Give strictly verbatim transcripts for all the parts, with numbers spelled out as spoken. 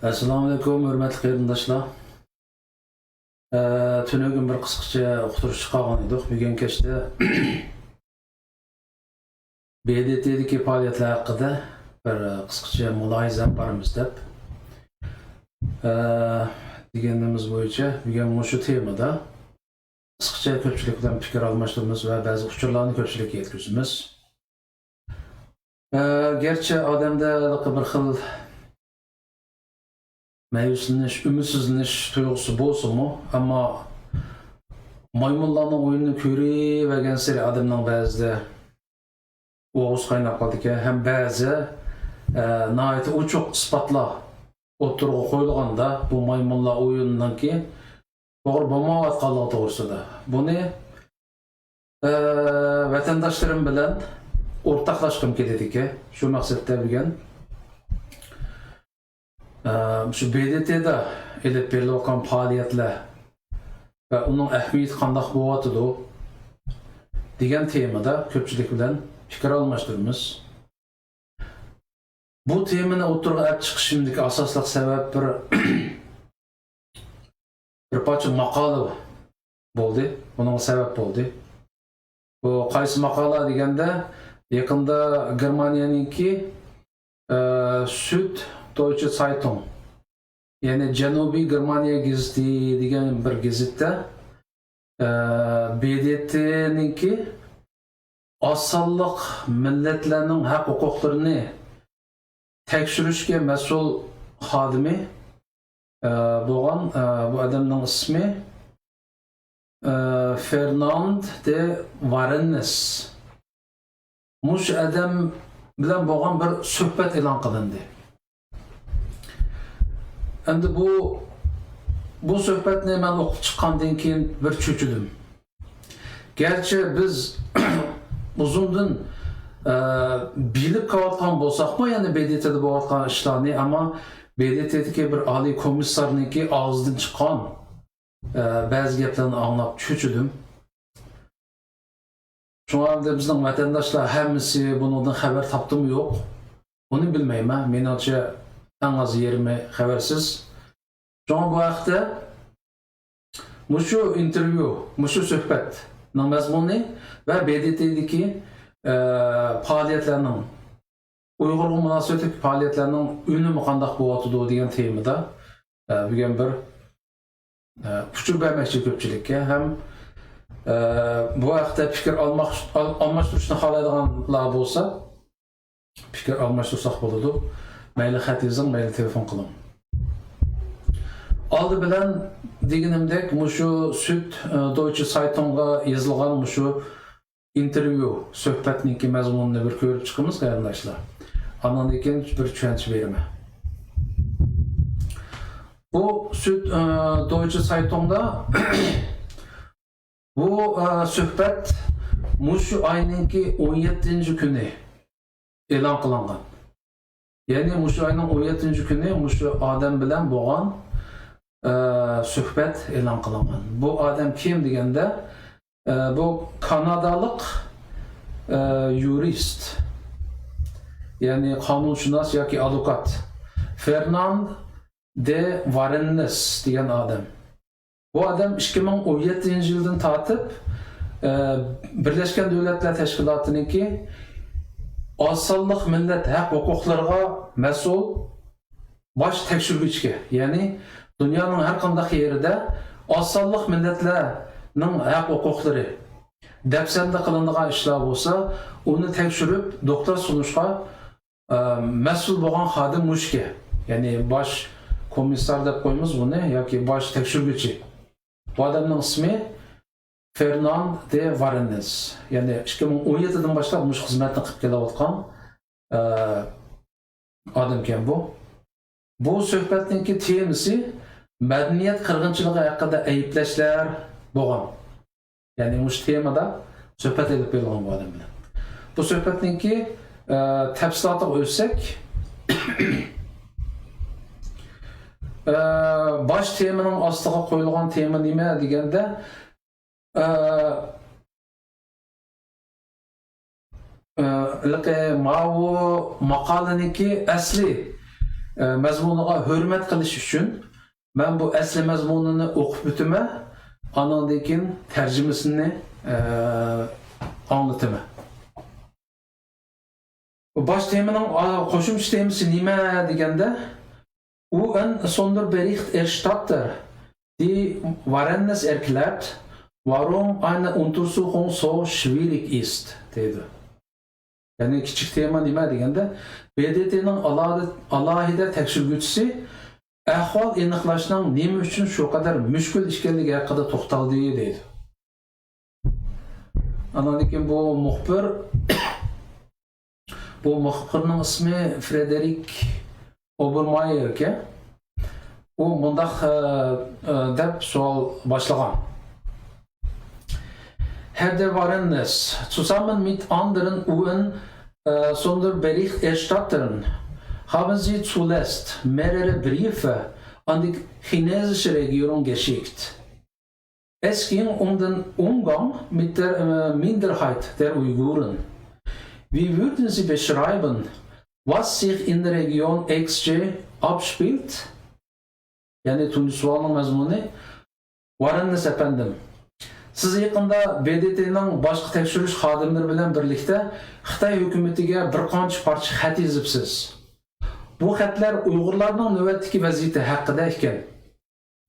ئەسسالامۇئەلەيكۇم، ھۆرمەتلىك قېرىنداشلار. ئە، تۈنۈگۈن بىر قىسقىچە ئۇقتۇرۇش چىقارغان ئىدۇق. بۈگۈن كەچتە ب د ت دىكى پائالىيەتلەر ھەققىدە بىر قىسقىچە مۇلاھىزە ئېلىپ بارىمىز دەپ. ئە، دېگىنىمىز بويىچە بۈگۈن مۇشۇ تېمىدا قىسقىچە كۆپچىلىك بىلەن پىكىر ئالماشتۇرىمىز ۋە بەزى ئۇچۇرلارنى كۆپچىلىككە يەتكۈزىمىز. ئە، گەرچە ئادەمدە ھېلىقى بىر خىل مەيۈسلىنىش، ئۈمىدسىزلىنىش تۇيغۇسى بولسىمۇ، ئەمما مايمۇنلارنىڭ ئويۇنىنى كۆرۈۋەرگەنسېرى ئادەمنىڭ بەزىدە ئاغزى قايناپ قالىدىكەن ھەم بەزى، ئە، ناھايىتى ئوچۇق ئىسپاتلار ئوتتۇرىغا قويۇلغاندا، بۇ مايمۇنلار ئويۇنىنىڭكى توغرا بولمايۋاتقانلىقى توغرىسىدا. بۇنى، ئە، ۋەتەنداشلىرىم بىلەن ئورتاقلاشقۇم كېلىدىكەن. شۇ مەقسەتتە بۈگۈن، ئە، شۇ ب د ت دا ئېلىپ بېرىلىۋاتقان پائالىيەتلەر ۋە ئۇنىڭ ئەھمىيىتى قانداق بولۇۋاتىدۇ دېگەن تېمىدا كۆپچىلىك بىلەن پىكىر ئالماشتۇرىمىز. بۇ تېمىنى ئوتتۇرىغا ئەپ چىقىشىمدىكى ئاساسلىق سەۋەب بىر، بىر پارچە ماقالە بولدى، بۇنىڭغا سەۋەب بولدى. بۇ قايسى ماقالە دېگەندە، يېقىندا گېرمانىيەنىڭكى، ئە، سۈد دويچە سايتۇڭ، يەنى جەنۇبىي گېرمانىيە گېزىتى دېگەن بىر گېزىتتە، ئە، ب د ت نىڭكى ئاز سانلىق مىللەتلەرنىڭ ھەق-ھوقۇقلىرىنى تەكشۈرۈشكە مەسئۇل خادىمى، ئە، بولغان، ئە، بۇ ئادەمنىڭ ئىسمى، ئە، فېرناند دې ۋارېننېس. مۇشۇ ئادەم بىلەن بولغان بىر سۆھبەت ئېلان قىلىندى. ئەمدى بۇ، بۇ سۆھبەتنى مەن ئوقۇپ چىققاندىن كېيىن بىر چۆچۈدۈم. گەرچە بىز ئۇزۇندىن، ئە، بىلىپ كېلىۋاتقان بولساقمۇ، يەنى ب د ت دا بولۇۋاتقان ئىشلارنى، ئەمما ب د ت دىكى بىر ئالىي كومىسسارنىڭكى ئاغزىدىن چىققان، ئە، بەزى گەپلەرنى ئاڭلاپ چۆچۈدۈم. شۇڭا ئەمدى بىزنىڭ ۋەتەنداشلار ھەممىسى بۇنىڭدىن خەۋەر تاپتىمۇ يوق، ئۇنى بىلمەيمەن. مېنىڭچە، ئەڭ ئاز يېرىمى خەۋەرسىز. شۇڭا بۇ ھەقتە مۇشۇ ئىنتېرۋيۇ، مۇشۇ سۆھبەتنىڭ مەزمۇنى ۋە ب د ت دىكى، ئە، پائالىيەتلەرنىڭ، ئۇيغۇرغا مۇناسىۋەتلىك پائالىيەتلەرنىڭ ئۈنۈمى قانداق بولۇۋاتىدۇ دېگەن تېمىدا، ئە، بۈگۈن بىر، ئە، ئۇچۇر بەرمەكچى كۆپچىلىككە ھەم، ئە، بۇ ھەقتە پىكىر ئالماق-، ئال-، ئالماشتۇرۇشنى خالايدىغانلار بولسا، پىكىر ئالماشتۇرساق بولىدۇ. مەيلى خەت يېزىڭ، مەيلى تېلېفون قىلىڭ. ئالدى بىلەن دېگىنىمدەك، مۇشۇ سۈد، ئە، دويچە سايتۇڭغا يېزىلغان مۇشۇ ئىنتېرۋيۇ، سۆھبەتنىڭكى مەزمۇنىنى بىر كۆرۈپ چىقىمىز، قېرىنداشلار. ئاندىن كېيىن بىر چۈشەنچە بېرىمەن. بۇ سۈد، ئە، دويچە سايتۇڭدا بۇ، ئە، سۆھبەت مۇشۇ ئاينىڭكى ئون يەتتىنچى كۈنى ئېلان قىلىنغان. يەنى مۇشۇ ئاينىڭ ئون يەتتىنچى كۈنى مۇشۇ ئادەم بىلەن بولغان، ئە، سۆھبەت ئېلان قىلىنغان. بۇ ئادەم كىم دېگەندە، ئە، بۇ كانادالىق، ئە، يۇرىست، يەنى قانۇنشۇناس ياكى ئادۋوكات فېرناند دې ۋارېننېس دېگەن ئادەم. بۇ ئادەم ئىككى مىڭ ئون يەتتىنچى يىلدىن تارتىپ، ئە، بىرلەشكەن دۆلەتلەر تەشكىلاتىنىڭكى ئاز سانلىق مىللەت ھەق ھوقۇقلىرىغا مەسئۇل باش تەكشۈرگۈچىكەن. يەنى دۇنيانىڭ ھەر قانداق يېرىدە ئاز سانلىق مىللەتلەرنىڭ ھەق ھوقۇقلىرى دەپسەندە قىلىنىدىغان ئىشلار بولسا، ئۇنى تەكشۈرۈپ دوكلات سۇنۇشقا ئە، مەسئۇل بولغان خادىم مۇشۇكەن. يەنى باش كومىسسار دەپ قويىمىز بۇنى ياكى باش تەكشۈرگۈچى. بۇ ئادەمنىڭ ئىسمى فېرناند دې ۋارېننېس. يەنى ئىككى مىڭ ئون يەتتىدىن باشلاپ مۇشۇ خىزمەتنى قىلىپ كېلىۋاتقان، ئە، ئادەمكەن بۇ. بۇ سۆھبەتنىڭكى تېمىسى مەدەنىيەت قىرغىنچىلىقى ھەققىدە ئەيىبلەشلەر بولغان. يەنى مۇشۇ تېمىدا سۆھبەت ئېلىپ بېرىلغان بۇ ئادەم بىلەن. بۇ سۆھبەتنىڭكى، ئە، تەپسىلاتىغا ئۆتسەك، ئە، باش تېمىنىڭ ئاستىغا قويۇلغان تېما نېمە دېگەندە، ئە، ئە، ھېلىقى ماۋۇ ماقالىنىڭكى ئەسلى ئە، مەزمۇنىغا ھۆرمەت قىلىش ئۈچۈن مەن بۇ ئەسلى مەزمۇنىنى ئوقۇپ ئۆتىمەن، ئانىڭدىن كېيىن تەرجىمىسىنى، ئە، ئاڭلىتىمەن. باش تېمىنىڭ، ئا، قوشۇمچە تېمىسى نېمە دېگەندە، U N Sonderberichterstatter, die Varennes erklärt, warum eine Untersuchung so schwierig ist, دەيدۇ. يەنى كىچىك تېما نېمە دېگەندە، B D T نىڭ ئالاھىدە، ئالاھىدە تەكشۈرگۈچىسى ئەھۋال ئېنىقلاشنىڭ نېمە ئۈچۈن شۇ قەدەر مۈشكۈل ئىكەنلىكى ھەققىدە توختالدى، دەيدۇ. ئاندىن كېيىن بۇ مۇخبىر، بۇ مۇخبىرنىڭ ئىسمى فرېدېرىك ئوبېرمايېر ئىكەن. ئۇ مۇنداق، ئە، ئە، دەپ سوئال باشلىغان. Herr de Varennes, zusammen mit anderen U N, äh, Sonderberichterstattern haben Sie zuletzt mehrere Briefe an die chinesische Regierung geschickt. Es ging um den Umgang mit der, äh, Minderheit der Uiguren. Wie würden Sie beschreiben, was sich in der Region X J abspielt? يەنى تۇنجى سوئالنىڭ مەزمۇنى، ۋارېننېس ئەپەندىم، سىز يېقىندا B D T نىڭ باشقا تەكشۈرۈش خادىملىرى بىلەن بىرلىكتە خىتاي ھۆكۈمىتىگە بىر قانچە پارچە خەت يېزىپسىز. بۇ خەتلەر ئۇيغۇرلارنىڭ نۆۋەتتىكى ۋەزىيىتى ھەققىدە ئىكەن.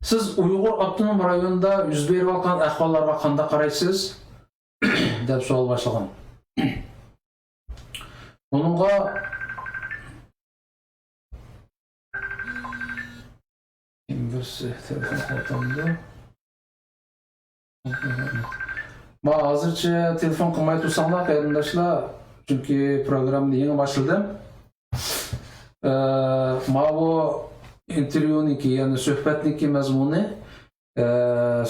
سىز ئۇيغۇر ئاپتونوم رايونىدا يۈز بېرىۋاتقان ئەھۋاللارغا قانداق قارايسىز؟ دەپ سوئال باشلىغان. ئۇنىڭغا بىرسى تېلېفون قىلىۋاتامدۇ؟ ما ھازىرچە تېلېفون قىلماي تۇرساڭلار، قېرىنداشلار، چۈنكى پروگراممىنى يېڭى باشلىدىم. ئە، ماۋۇ ئىنتېرۋيۇنىڭكى، يەنى سۆھبەتنىڭكى مەزمۇنى، ئە،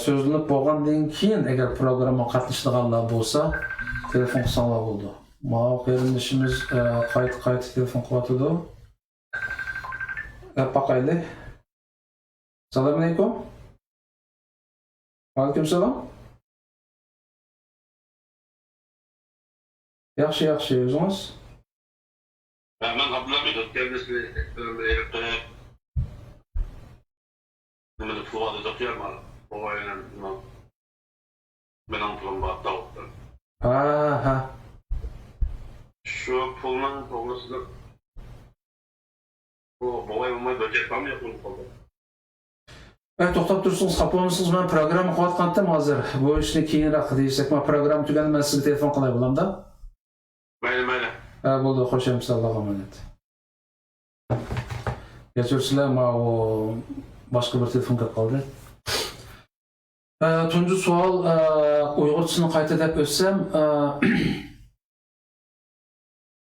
سۆزلىنىپ بولغاندىن كېيىن، ئەگەر پروگراممىغا قاتنىشىدىغانلار بولسا، تېلېفون قىلساڭلار بولىدۇ. ماۋۇ قېرىندىشىمىز، ئە، قايتا-قايتا تېلېفون قىلىۋاتىدۇ. دەپ باقايلى. سالام ئەلەيكۇم. ۋەئەلەيكۇم سالام. ياخشى، ياخشى. ئۆزىڭىز؟ مەن ئابدۇلھەمىد، ئۆتكەندە سىلى ھېلىقى نېمىدە پۇل بار دېدۇق يا، مانا، بوۋاينىڭ، مېنىڭ پۇلۇم بار، داۋۇتتىن. ھە، ھە. شۇ پۇلنىڭ توغرىسىدا بۇ بوۋاي بولماي بۆجەك بارمۇ يوقمۇ بۇ قولدا؟ ئەي، توختاپ تۇرسىڭىز، خاپا بولمىسىڭىز، مەن پروگرامما قىلىۋاتقانتىم ھازىر. بۇ ئىشنى كېيىنراق دېيسەك، مەن پروگرامما تۈگەندە مەن سىزگە تېلېفون قىلاي، بولامدا؟ مەيلى، مەيلى. ھە، بولدى، خوش ئەمىسە، ئاللاغا ئامانەت. كەچۈرسىلەر، ماۋۇ باشقا بىر تېلېفون كىرىپ قالدى. ئە، تۇنجى سوئال، ئە، ئۇيغۇرچىسىنى قايتا دەپ ئۆتسەم، ئە،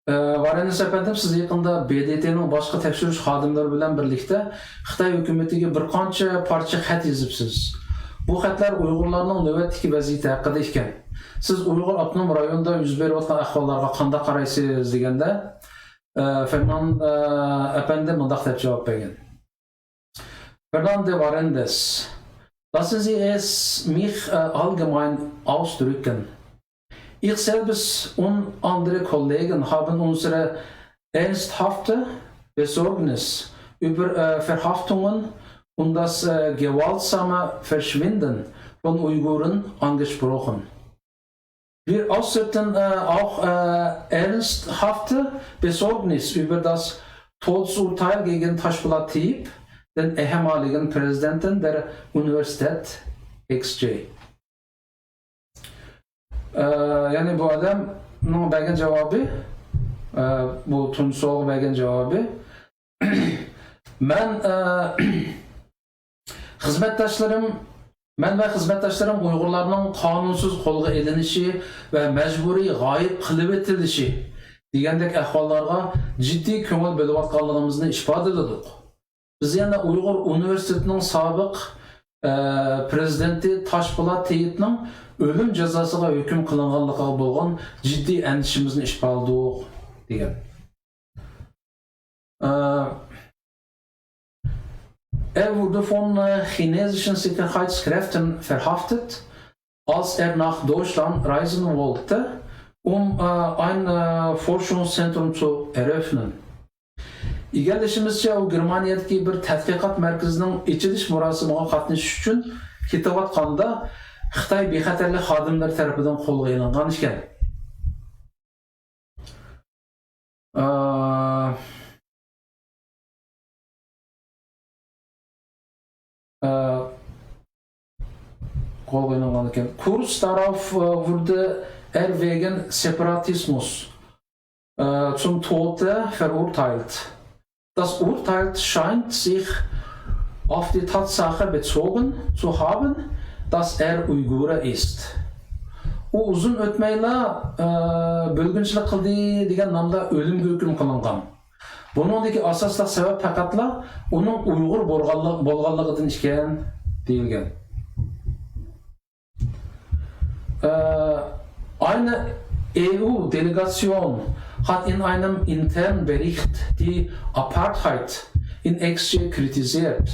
ئە، ۋارېننېس ئەپەندىم، سىز يېقىندا B D T نىڭ باشقا تەكشۈرۈش خادىملىرى بىلەن بىرلىكتە خىتاي ھۆكۈمىتىگە بىر قانچە پارچە خەت يېزىپسىز. بۇ خەتلەر ئۇيغۇرلارنىڭ نۆۋەتتىكى ۋەزىيىتى ھەققىدە ئىكەن. سىز ئۇيغۇر ئاپتونوم رايونىدا يۈز بېرىۋاتقان ئەھۋاللارغا قانداق قارايسىز دېگەندە، ئە، فېرنان، ئە، ئەپەندى مۇنداق دەپ جاۋاب بەرگەن. Fernande Varendes, lassen Sie es mich, äh, allgemein ausdrücken. Ich selbst und andere Kollegen haben unsere ernsthafte Besorgnis über, äh, Verhaftungen und das, äh, gewaltsame Verschwinden von Uiguren angesprochen. Wir äußerten, äh, auch, äh, ernsthafte Besorgnis über das Todesurteil gegen Taschpolat Tayyip, den ehemaligen Präsidenten der Universität X J. ئە، يەنى بۇ ئادەمنىڭ بەرگەن جاۋابى، ئە، بۇ تۇنجى سوئالغا بەرگەن جاۋابى، مەن، ئە، خىزمەتداشلىرىم، مەن ۋە خىزمەتداشلىرىم ئۇيغۇرلارنىڭ قانۇنسىز قولغا ئېلىنىشى ۋە مەجبۇرىي غايىب قىلىۋېتىلىشى دېگەندەك ئەھۋاللارغا جىددىي كۆڭۈل بۆلۈۋاتقانلىقىمىزنى ئىپادىلىدۇق. بىز يەنە ئۇيغۇر ئۇنىۋېرسىتېتىنىڭ سابىق، ئە، پرېزىدېنتى تاشپولات تېيىتنىڭ ئۆلۈم جازاسىغا ھۆكۈم قىلىنغانلىقىغا بولغان جىددىي ئەندىشىمىزنى ئىپادىلىدۇق، دېگەن. Äh, er wurde von, äh, chinesischen Sicherheitskräften verhaftet, als er nach Deutschland reisen wollte, um, äh, ein, äh, Forschungszentrum zu eröffnen. ئىگىلىشىمىزچە، ئۇ گېرمانىيەدىكى بىر تەتقىقات مەركىزىنىڭ ئېچىلىش مۇراسىمىغا قاتنىشىش ئۈچۈن كېتىۋاتقاندا، خىتاي بىخەتەرلىك خادىملىرى تەرىپىدىن قولغا ئېلىنغان ئىكەن. ئا، ئا، قولغا ئېلىنغان ئىكەن. Kurz darauf, äh, wurde er wegen Separatismus, äh, zum Tode verurteilt. Das Urteil scheint sich auf die Tatsache bezogen zu haben, dass er Uigure ist. ئۇ ئۇزۇن ئۆتمەيلا، ئە، بۆلگۈنچىلىك قىلدى دېگەن نامدا ئۆلۈمگە ھۆكۈم قىلىنغان. بۇنىڭدىكى ئاساسلىق سەۋەب پەقەتلا ئۇنىڭ ئۇيغۇر بولغانلىق-، بولغانلىقىدىن ئىكەن، دېيىلگەن. Äh, eine E U-Delegation hat in einem internen Bericht die Apartheid in X C kritisiert.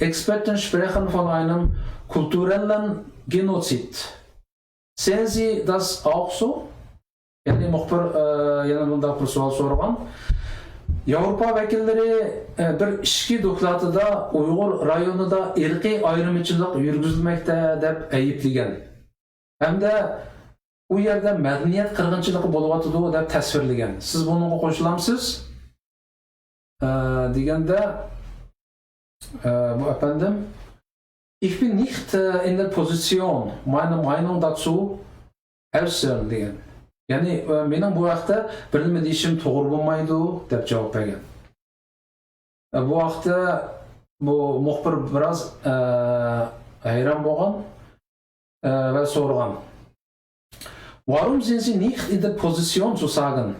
Experten sprechen von einem kulturellen Genozid. Sehen Sie das auch so? يەنى مۇخبىر، ئە، يەنە مۇنداق بىر سوئال سورىغان. ياۋروپا ۋەكىللىرى، ئە، بىر ئىچكى دوكلاتىدا ئۇيغۇر رايونىدا ئىرقىي ئايرىمىچىلىق يۈرگۈزۈلمەكتە دەپ ئەيىبلىگەن ھەمدە ئۇ يەردە مەدەنىيەت قىرغىنچىلىقى بولۇۋاتىدۇ دەپ تەسۋىرلىگەن. سىز بۇنىڭغا قوشۇلامسىز؟ ئە، دېگەندە، ئە، بۇ ئەپەندىم، Ich bin nicht, äh, in der Position, meine Meinung dazu äußern دېگەن. يەنى، ئە، مېنىڭ بۇ ھەقتە بىر نېمە دېيىشىم توغرا بولمايدۇ، دەپ جاۋاب بەرگەن. ئە، بۇ ھەقتە بۇ مۇخبىر بىراز، ئە، ھەيران بولغان، ئە، ۋە سورىغان. Warum sind Sie nicht in der Position zu sagen,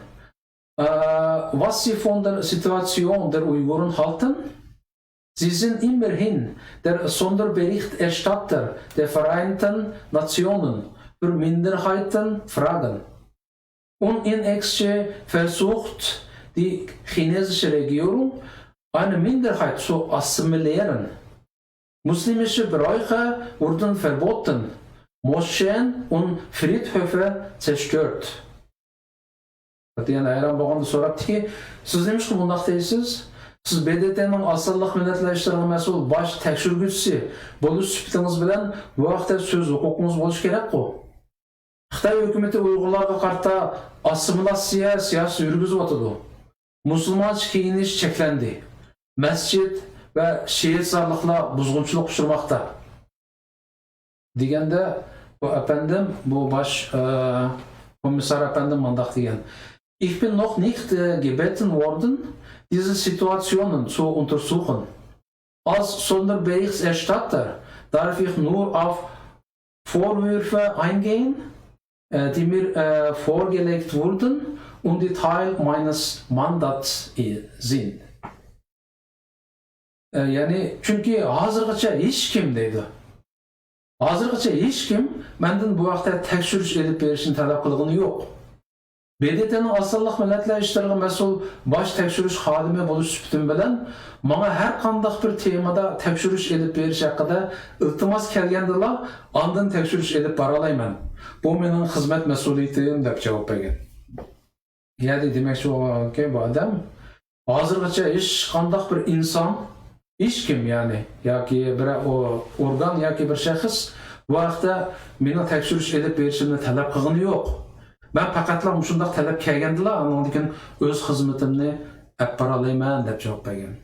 äh, was Sie von der Situation der Uiguren halten? Sie sind immerhin der Sonderberichterstatter der Vereinten Nationen für Minderheitenfragen. Und in X C versucht die chinesische Regierung, eine Minderheit zu assimilieren. Muslimische Bräuche wurden verboten, Moscheen und Friedhöfe zerstört. دېگەن ھەيران بولغاندا سوراپتىكى، سىز نېمىشقا مۇنداق دەيسىز؟ سىز ب د ت نىڭ ئاز سانلىق مىللەتلەر ئىشلىرىغا مەسئۇل باش تەكشۈرگۈچىسى بولۇش سۈپىتىڭىز بىلەن بۇ ھەقتە سۆز ھوقۇقىڭىز بولۇشى كېرەكقۇ؟ خىتاي ھۆكۈمىتى ئۇيغۇرلارغا قارىتا ئاسسىمىلياتسىيە سىياسىتى يۈرگۈزۈۋاتىدۇ. مۇسۇلمانچە كىيىنىش چەكلەندى. مەسچىت ۋە شېھىتزارلىقلار بۇزغۇنچىلىققا ئۇچرىماقتا. دېگەندە، بۇ ئەپەندىم، بۇ باش، ئە، كومىسسار ئەپەندىم مۇنداق دېگەن: Ich bin noch nicht, äh, gebeten worden, diese Situationen zu untersuchen. Als Sonderberichterstatter darf ich nur auf Vorwürfe eingehen, äh, die mir, äh, vorgelegt wurden und die Teil meines Mandats, äh, sind. ئە، يەنى، چۈنكى ھازىرغىچە ھېچكىم دەيدۇ. ھازىرغىچە ھېچكىم مەندىن بۇ ھەقتە تەكشۈرۈش ئېلىپ بېرىشنى تەلەپ قىلغىنى يوق. ب د ت نىڭ ئاز سانلىق مىللەتلەر ئىشلىرىغا مەسئۇل باش تەكشۈرۈش خادىمى بولۇش سۈپىتىم بىلەن، ماڭا ھەر قانداق بىر تېمىدا تەكشۈرۈش ئېلىپ بېرىش ھەققىدە ئىلتىماس كەلگەندىلا، ئاندىن تەكشۈرۈش ئېلىپ بارالايمەن. بۇ مېنىڭ خىزمەت مەسئۇلىيىتىم، دەپ جاۋاب بەرگەن. يەنى دېمەكچى بولغانكى، بۇ ئادەم ھازىرغىچە ھېچقانداق بىر ئىنسان، ھېچكىم يەنى، ياكى بىر ئو-، ئورگان ياكى بىر شەخس بۇ ھەقتە مېنىڭ تەكشۈرۈش ئېلىپ بېرىشىمنى تەلەپ قىلغىنى يوق. مەن پەقەتلا مۇشۇنداق تەلەپ كەلگەندىلا، ئاندىن كېيىن ئۆز خىزمىتىمنى ئەپ بارالايمەن، دەپ جاۋاب بەرگەن.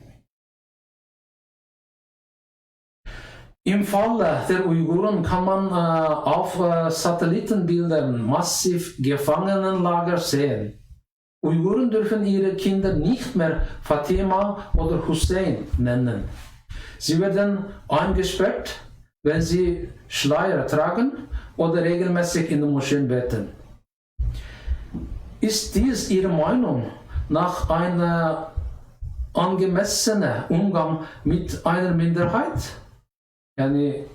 Im Falle der Uiguren kann man, äh, auf, äh, Satellitenbildern massiv Gefangenenlager sehen. Uiguren dürfen ihre Kinder nicht mehr Fatima oder Hussein nennen. Sie werden eingesperrt, wenn sie Schleier tragen oder regelmäßig in den Moscheen beten. Ist dies Ihrer Meinung nach ein angemessener Umgang mit einer Minderheit? يەنى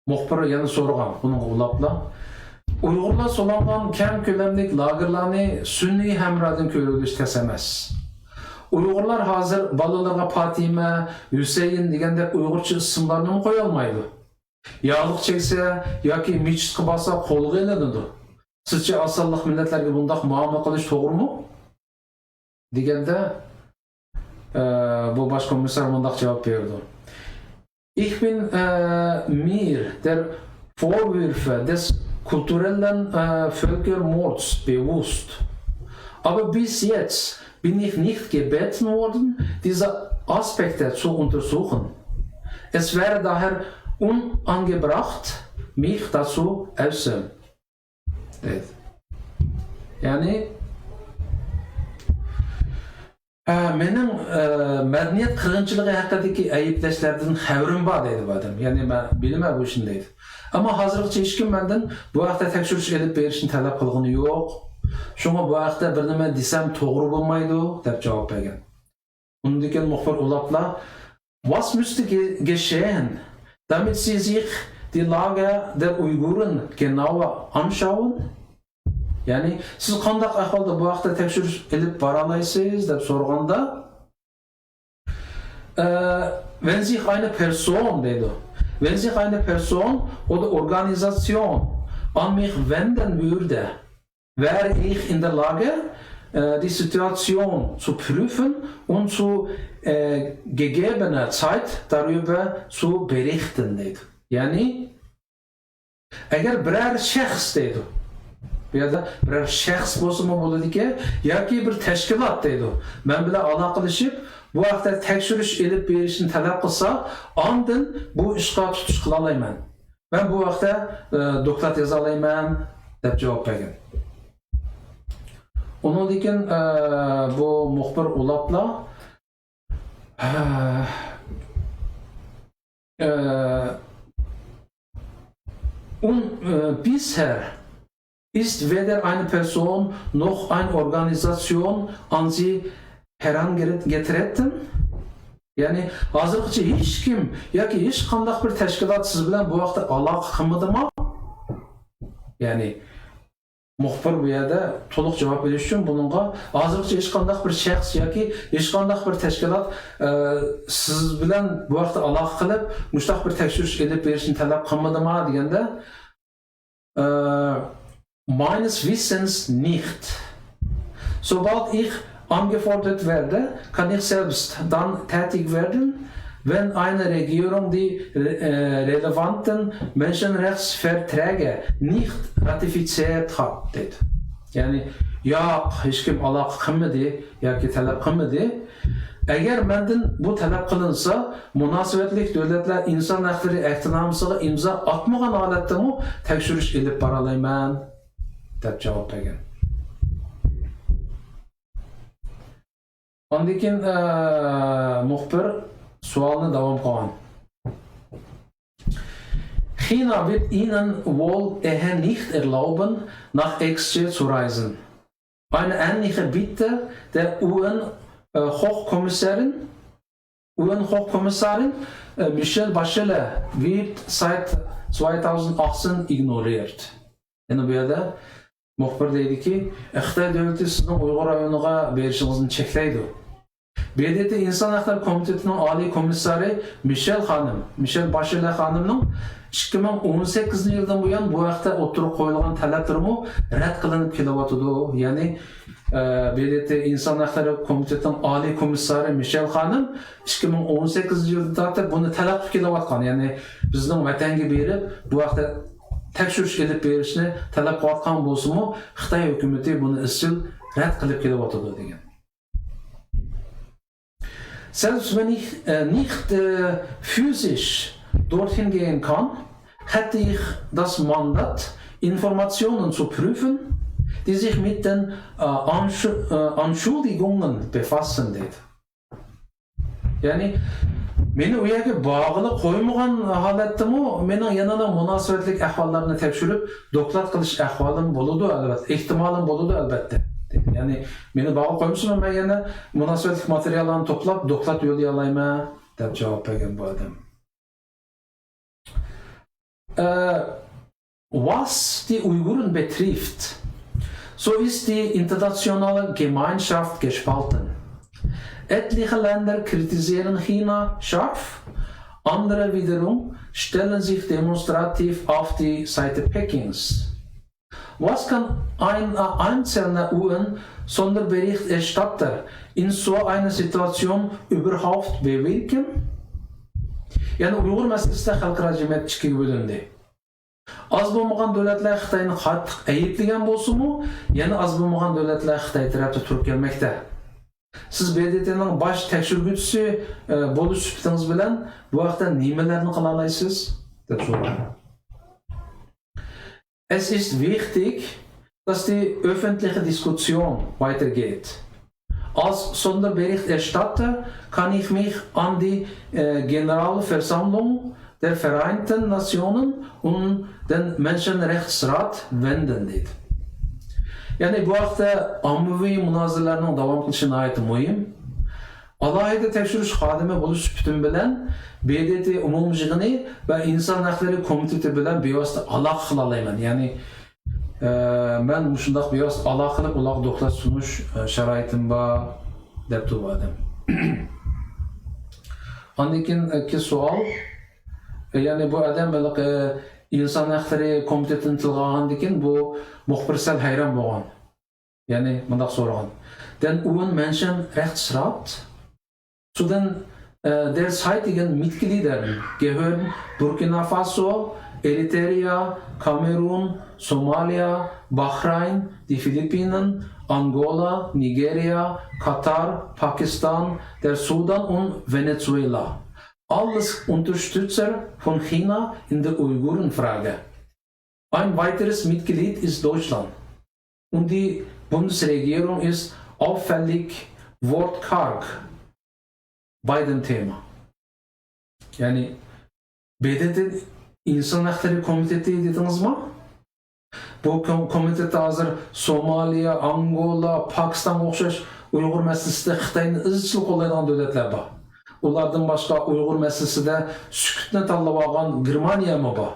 مۇخبىر يەنە سورىغان بۇنىڭغا ئۇلاپلا، ئۇيغۇرلار سولانغان كەڭ كۆلەملىك لاگېرلارنى سۈنئىي ھەمرادىن كۆرۈۋېلىش تەس ئەمەس. ئۇيغۇرلار ھازىر بالىلىرىغا پاتىمە، ھۈسەيىن دېگەندەك ئۇيغۇرچە ئىسىملارنىمۇ قويالمايدۇ. ياغلىق چەكسە ياكى مىچىتقا بارسا قولغا ئېلىنىدۇ. سىزچە ئاز سانلىق مىللەتلەرگە بۇنداق مۇئامىلە قىلىش توغرىمۇ؟ دېگەندە، ئە، بۇ باش كومىسسار مۇنداق جاۋاب بېرىدۇ. Ich bin, äh, mir der Vorwürfe des kulturellen, äh, Völkermords bewusst. Aber bis jetzt bin ich nicht gebeten worden, diese Aspekte zu untersuchen. Es wäre daher unangebracht, mich dazu äußern. دەيدۇ. يەنى، ھە، مېنىڭ، ئە، مەدەنىيەت قىرغىنچىلىقى ھەققىدىكى ئەيىبلەشلەردىن خەۋىرىم بار، دەيدۇ بۇ ئادەم. يەنى مەن بىلىمەن بۇ ئىشنى، دەيدۇ. ئەمما ھازىرغىچە ھېچكىم مەندىن بۇ ھەقتە تەكشۈرۈش ئېلىپ بېرىشنى تەلەپ قىلغىنى يوق. شۇڭا بۇ ھەقتە بىر نېمە دېسەم توغرا بولمايدۇ، دەپ جاۋاب بەرگەن. ئۇندىن كېيىن مۇخبىر ئۇلاپلا، Was müsste ge-, geschehen, damit Sie sich die Lage der Uiguren genauer anschauen? يەنى، سىز قانداق ئەھۋالدا بۇ ھەقتە تەكشۈرۈش ئېلىپ بارالايسىز؟ دەپ سورىغاندا، ئە، Wenn sich eine Person، دەيدۇ. Wenn sich eine Person oder Organisation an mich wenden würde, wäre ich in der Lage, äh, die Situation zu prüfen und zu, äh, gegebener Zeit darüber zu berichten, دەيدۇ. يەنى، ئەگەر بىرەر شەخس دەيدۇ، بۇ يەردە بىرەر شەخس بولسىمۇ بولىدىكەن، ياكى بىر تەشكىلات دەيدۇ، مەن بىلەن ئالاقىلىشىپ، بۇ ھەقتە تەكشۈرۈش ئېلىپ بېرىشنى تەلەپ قىلسا، ئاندىن بۇ ئىشقا تۇتۇش قىلالايمەن. مەن بۇ ھەقتە، ئە، دوكلات يازالايمەن، دەپ جاۋاب بەرگەن. ئۇنىڭدىن كېيىن، ئە، بۇ مۇخبىر ئۇلاپلا، ئە، ئە، und, äh, bisher ist weder eine Person noch eine Organisation an Sie herangetreten. يەنى، ھازىرغىچە ھېچكىم ياكى ھېچقانداق بىر تەشكىلات سىز بىلەن بۇ ھەقتە ئالاقە قىلمىدىمۇ؟ يەنى، مۇخبىر بۇ يەردە تولۇق جاۋاب بېرىش ئۈچۈن بۇنىڭغا ھازىرغىچە ھېچقانداق بىر شەخس ياكى ھېچقانداق بىر تەشكىلات، ئە، سىز بىلەن بۇ ھەقتە ئالاقە قىلىپ، مۇشۇنداق بىر تەكشۈرۈش ئېلىپ بېرىشنى تەلەپ قىلمىدىما دېگەندە، ئە، Meines Wissens nicht. Sobald ich angefordert werde, kann ich selbst dann tätig werden, wenn eine Regierung die, äh, relevanten Menschenrechtsverträge nicht ratifiziert hat, دەيدۇ. يەنى، ياق، ھېچكىم ئالاقە قىلمىدى ياكى تەلەپ قىلمىدى. ئەگەر مەندىن بۇ تەلەپ قىلىنسا، مۇناسىۋەتلىك دۆلەتلەر ئىنسان ھەقلىرى ئەھدىنامىسىغا ئىمزا ئاتمىغان ھالەتتىمۇ تەكشۈرۈش ئېلىپ بارالايمەن، دەپ جاۋاب بەرگەن. ئاندىن كېيىن، ئە، مۇخبىر سوئالنى داۋام قىلغان. China wird Ihnen wohl eher nicht erlauben, nach X C zu reisen. Eine ähnliche Bitte der U N, äh, Hochkommissarin, U N Hochkommissarin, äh, Michelle Bachelet wird seit zweitausendachtzehn ignoriert. يەنە بۇ يەردە مۇخبىر دەيدۇكى، خىتاي دۆلىتى سىزنىڭ ئۇيغۇر رايونىغا بېرىشىڭىزنى چەكلەيدۇ. B D T ئىنسان ھەقلىرى كومىتېتىنىڭ ئالىي كومىسسارى مىشېل خانىم، مىشېل باشېلە خانىمنىڭ ئىككى مىڭ ئون سەككىزىنچى يىلدىن بۇيان بۇ ھەقتە ئوتتۇرىغا قويۇلغان تەلەپلىرىمۇ رەت قىلىنىپ كېلىۋاتىدۇ. يەنى، ئە، B D T ئىنسان ھەقلىرى كومىتېتىنىڭ ئالىي كومىسسارى مىشېل خانىم ئىككى مىڭ ئون سەككىزىنچى يىلدىن تارتىپ بۇنى تەلەپ قىلىپ كېلىۋاتقان. يەنى، بىزنىڭ ۋەتەنگە بېرىپ، بۇ ھەقتە تەكشۈرۈش ئېلىپ بېرىشنى تەلەپ قىلىۋاتقان بولسىمۇ، خىتاي ھۆكۈمىتى بۇنى ئىزچىل رەت قىلىپ كېلىۋاتىدۇ، دېگەن. Selbst wenn ich, äh, nicht, äh, physisch dorthin gehen kann, hätte ich das Mandat, Informationen zu prüfen, die sich mit den, äh, Ansch-, äh, Anschuldigungen befassen, دەيدۇ. يەنى، مېنى ئۇ يەرگە بارغىلى قويمىغان ھالەتتىمۇ مېنىڭ يەنىلا مۇناسىۋەتلىك ئەھۋاللارنى تەكشۈرۈپ، دوكلات قىلىش ئەھۋالىم بولىدۇ، ئەلۋەتتە، ئېھتىمالىم بولىدۇ، ئەلۋەتتە. يەنى، مېنى بارغىلى قويمىسىمۇ، مەن يەنە مۇناسىۋەتلىك ماتېرىياللارنى توپلاپ، دوكلات يوللىيالايمەن، دەپ جاۋاب بەرگەن بۇ ئادەم. Äh, was die Uiguren betrifft, so ist die internationale Gemeinschaft gespalten. Etliche Länder kritisieren China scharf, andere wiederum stellen sich demonstrativ auf die Seite Pekings. Was kann ein, äh, einzelner U N Sonderberichterstatter in so einer Situation überhaupt bewirken? يەنى ئۇيغۇر مەسىلىسىدە خەلقئارا جەمئىيەت ئىككىگە بۆلۈندى. ئاز بولمىغان دۆلەتلەر خىتاينى قاتتىق ئەيىبلىگەن بولسىمۇ، يەنە ئاز بولمىغان دۆلەتلەر خىتاي تەرەپتە تۇرۇپ كەلمەكتە. سىز ب د ت نىڭ باش تەكشۈرگۈچىسى، ئە، بولۇش سۈپىتىڭىز بىلەن بۇ ھەقتە نېمىلەرنى قىلالايسىز؟ دەپ سورىدى. Es ist wichtig, dass die öffentliche Diskussion weitergeht. Als Sonderberichterstatter kann ich mich an die, äh, Generalversammlung der Vereinten Nationen und den Menschenrechtsrat wenden, dedi. يەنى بۇ ھەقتە ئاممىۋى مۇنازىرىلەرنىڭ داۋام قىلىشى ناھايىتى مۇھىم. ئالاھىدە تەكشۈرۈش خادىمى بولۇش سۈپىتىم بىلەن ب د ت ئومۇمىي يىغىنى ۋە ئىنسان ھەقلىرى كومىتېتى بىلەن بىۋاسىتە ئالاقە قىلالايمەن. يەنى، ئە، مەن مۇشۇنداق بىۋاسىتە ئالاقە قىلىپ، ئۇلارغا دوكلات سۇنۇش، ئە، شارائىتىم بار، دەپتۇ بۇ ئادەم. ئاندىن كېيىنكى سوئال، ئە، يەنى بۇ ئادەم ھېلىقى ئىنسان ھەقلىرى كومىتېتىنى تىلغا ئالغاندىن كېيىن بۇ مۇخبىر سەل ھەيران بولغان. يەنى مۇنداق سورىغان. Den U N Menschenrechtsrat? Zu den, äh, derzeitigen Mitgliedern gehören Burkina Faso, Eritrea, Kamerun, Somalia, Bahrain, die Philippinen, Angola, Nigeria, Katar, Pakistan, der Sudan und Venezuela. Alles Unterstützer von China in der Uigurenfrage. Ein weiteres Mitglied ist Deutschland. Und die Bundesregierung ist auffällig wortkarg bei dem Thema. يەنى، ب د ت ئىنسان ھەقلىرى كومىتېتى دېدىڭىزمۇ؟ بۇ كوم-، كومىتېتتا ھازىر سومالىيە، ئانگولا، پاكىستانغا ئوخشاش ئۇيغۇر مەسىلىسىدە خىتاينى ئىزچىل قوللايدىغان دۆلەتلەر بار. ئۇلاردىن باشقا ئۇيغۇر مەسىلىسىدە سۈكۈتنى تاللىۋالغان گېرمانىيەمۇ بار.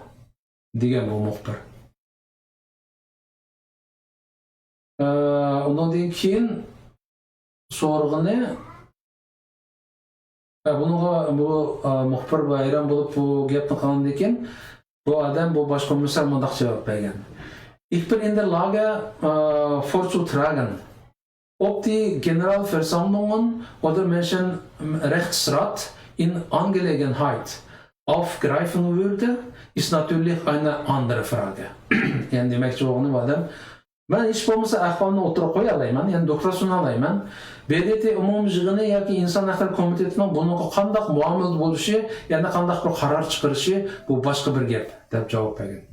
دېگەن بۇ مۇخبىر. ئە، ئۇنىڭدىن كېيىن سورىغىنى، ئە، بۇنىڭغا بۇ، ئە، مۇخبىر ھەيران بولۇپ بۇ گەپنى قىلغاندىن كېيىن، بۇ ئادەم، بۇ باش كومىسسار مۇنداق جاۋاب بەرگەن. Ich bin in der Lage, äh, vorzutragen, Ob die Generalversammlungen oder Menschenrechtsrat in Angelegenheit aufgreifen würde, ist natürlich eine andere Frage. يەنى دېمەكچى بولغىنى بۇ ئادەم، مەن ھېچ بولمىسا ئەھۋالنى ئوتتۇرىغا قويالايمەن، يەنى دوكلات سۇنالايمەن. ب د ت ئومۇمىي يىغىنى ياكى ئىنسان ھەقلىرى كومىتېتىنىڭ بۇنىڭغا قانداق مۇئامىلىدە بولۇشى، يەنى قانداق بىر قارار چىقىرىشى، بۇ باشقا بىر گەپ، دەپ جاۋاب بەرگەن.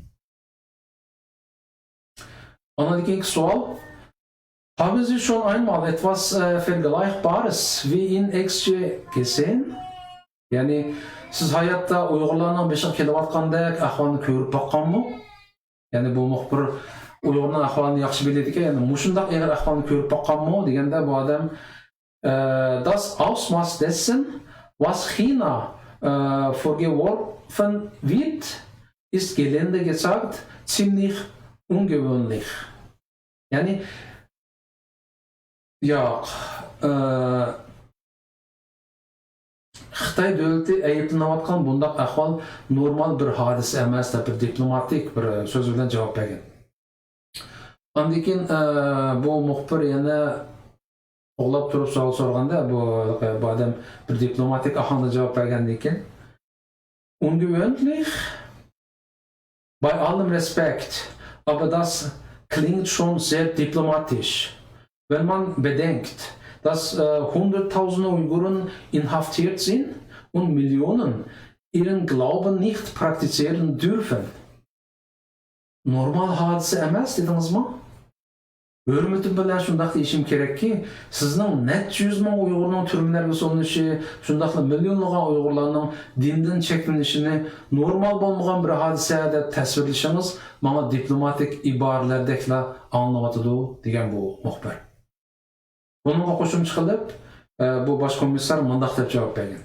ئاندىن كېيىنكى سوئال. Haben Sie schon einmal etwas, äh, Vergleichbares wie in X J gesehen? يەنى، سىز ھاياتتا ئۇيغۇرلارنىڭ بېشىغا كېلىۋاتقاندەك ئەھۋالنى كۆرۈپ باققانمۇ؟ يەنى، بۇ مۇخبىر ئۇيغۇرنىڭ ئەھۋالىنى ياخشى بىلىدىكەن، يەنى، مۇشۇنداق ئېغىر ئەھۋالنى كۆرۈپ باققانمۇ؟ دېگەندە، بۇ ئادەم، Äh, das Ausmaß dessen, was China, äh, vorgeworfen wird, ist gelinde gesagt ziemlich ungewöhnlich. يەنى، ياق، ئە، خىتاي دۆلىتى ئەيىبلىنىۋاتقان بۇنداق ئەھۋال نورمال بىر ھادىسە ئەمەس، دەپ بىر دىپلوماتىك بىر سۆز بىلەن جاۋاب بەرگەن. ئاندىن كېيىن، ئە، بۇ مۇخبىر يەنە قوغلاپ تۇرۇپ سوئال سورىغاندا، بۇ، بۇ ئادەم بىر دىپلوماتىك ئاھاڭدا جاۋاب بەرگەندىن كېيىن، Ungewöhnlich? Bei allem Respekt, aber das klingt schon sehr diplomatisch. Wenn man bedenkt, dass, äh, Hunderttausende Uiguren inhaftiert sind und Millionen ihren Glauben nicht praktizieren dürfen. نورمال ھادىسە ئەمەس دېدىڭىزمۇ؟ ھۆرمىتىم بىلەن شۇنداق دېيىشىم كېرەككى، سىزنىڭ نەچچە يۈز مىڭ ئۇيغۇرنىڭ تۈرمىلەرگە سولىنىشى، شۇنداقلا مىليونلىغان ئۇيغۇرلارنىڭ دىندىن چەكلىنىشىنى نورمال بولمىغان بىر ھادىسە دەپ تەسۋىرلىشىڭىز ماڭا دىپلوماتىك ئىبارىلەردەكلا ئاڭلىنىۋاتىدۇ، دېگەن بۇ مۇخبىر. بۇنىڭغا قوشۇمچە قىلىپ، ئە، بۇ باش كومىسسار مۇنداق دەپ جاۋاب بەرگەن.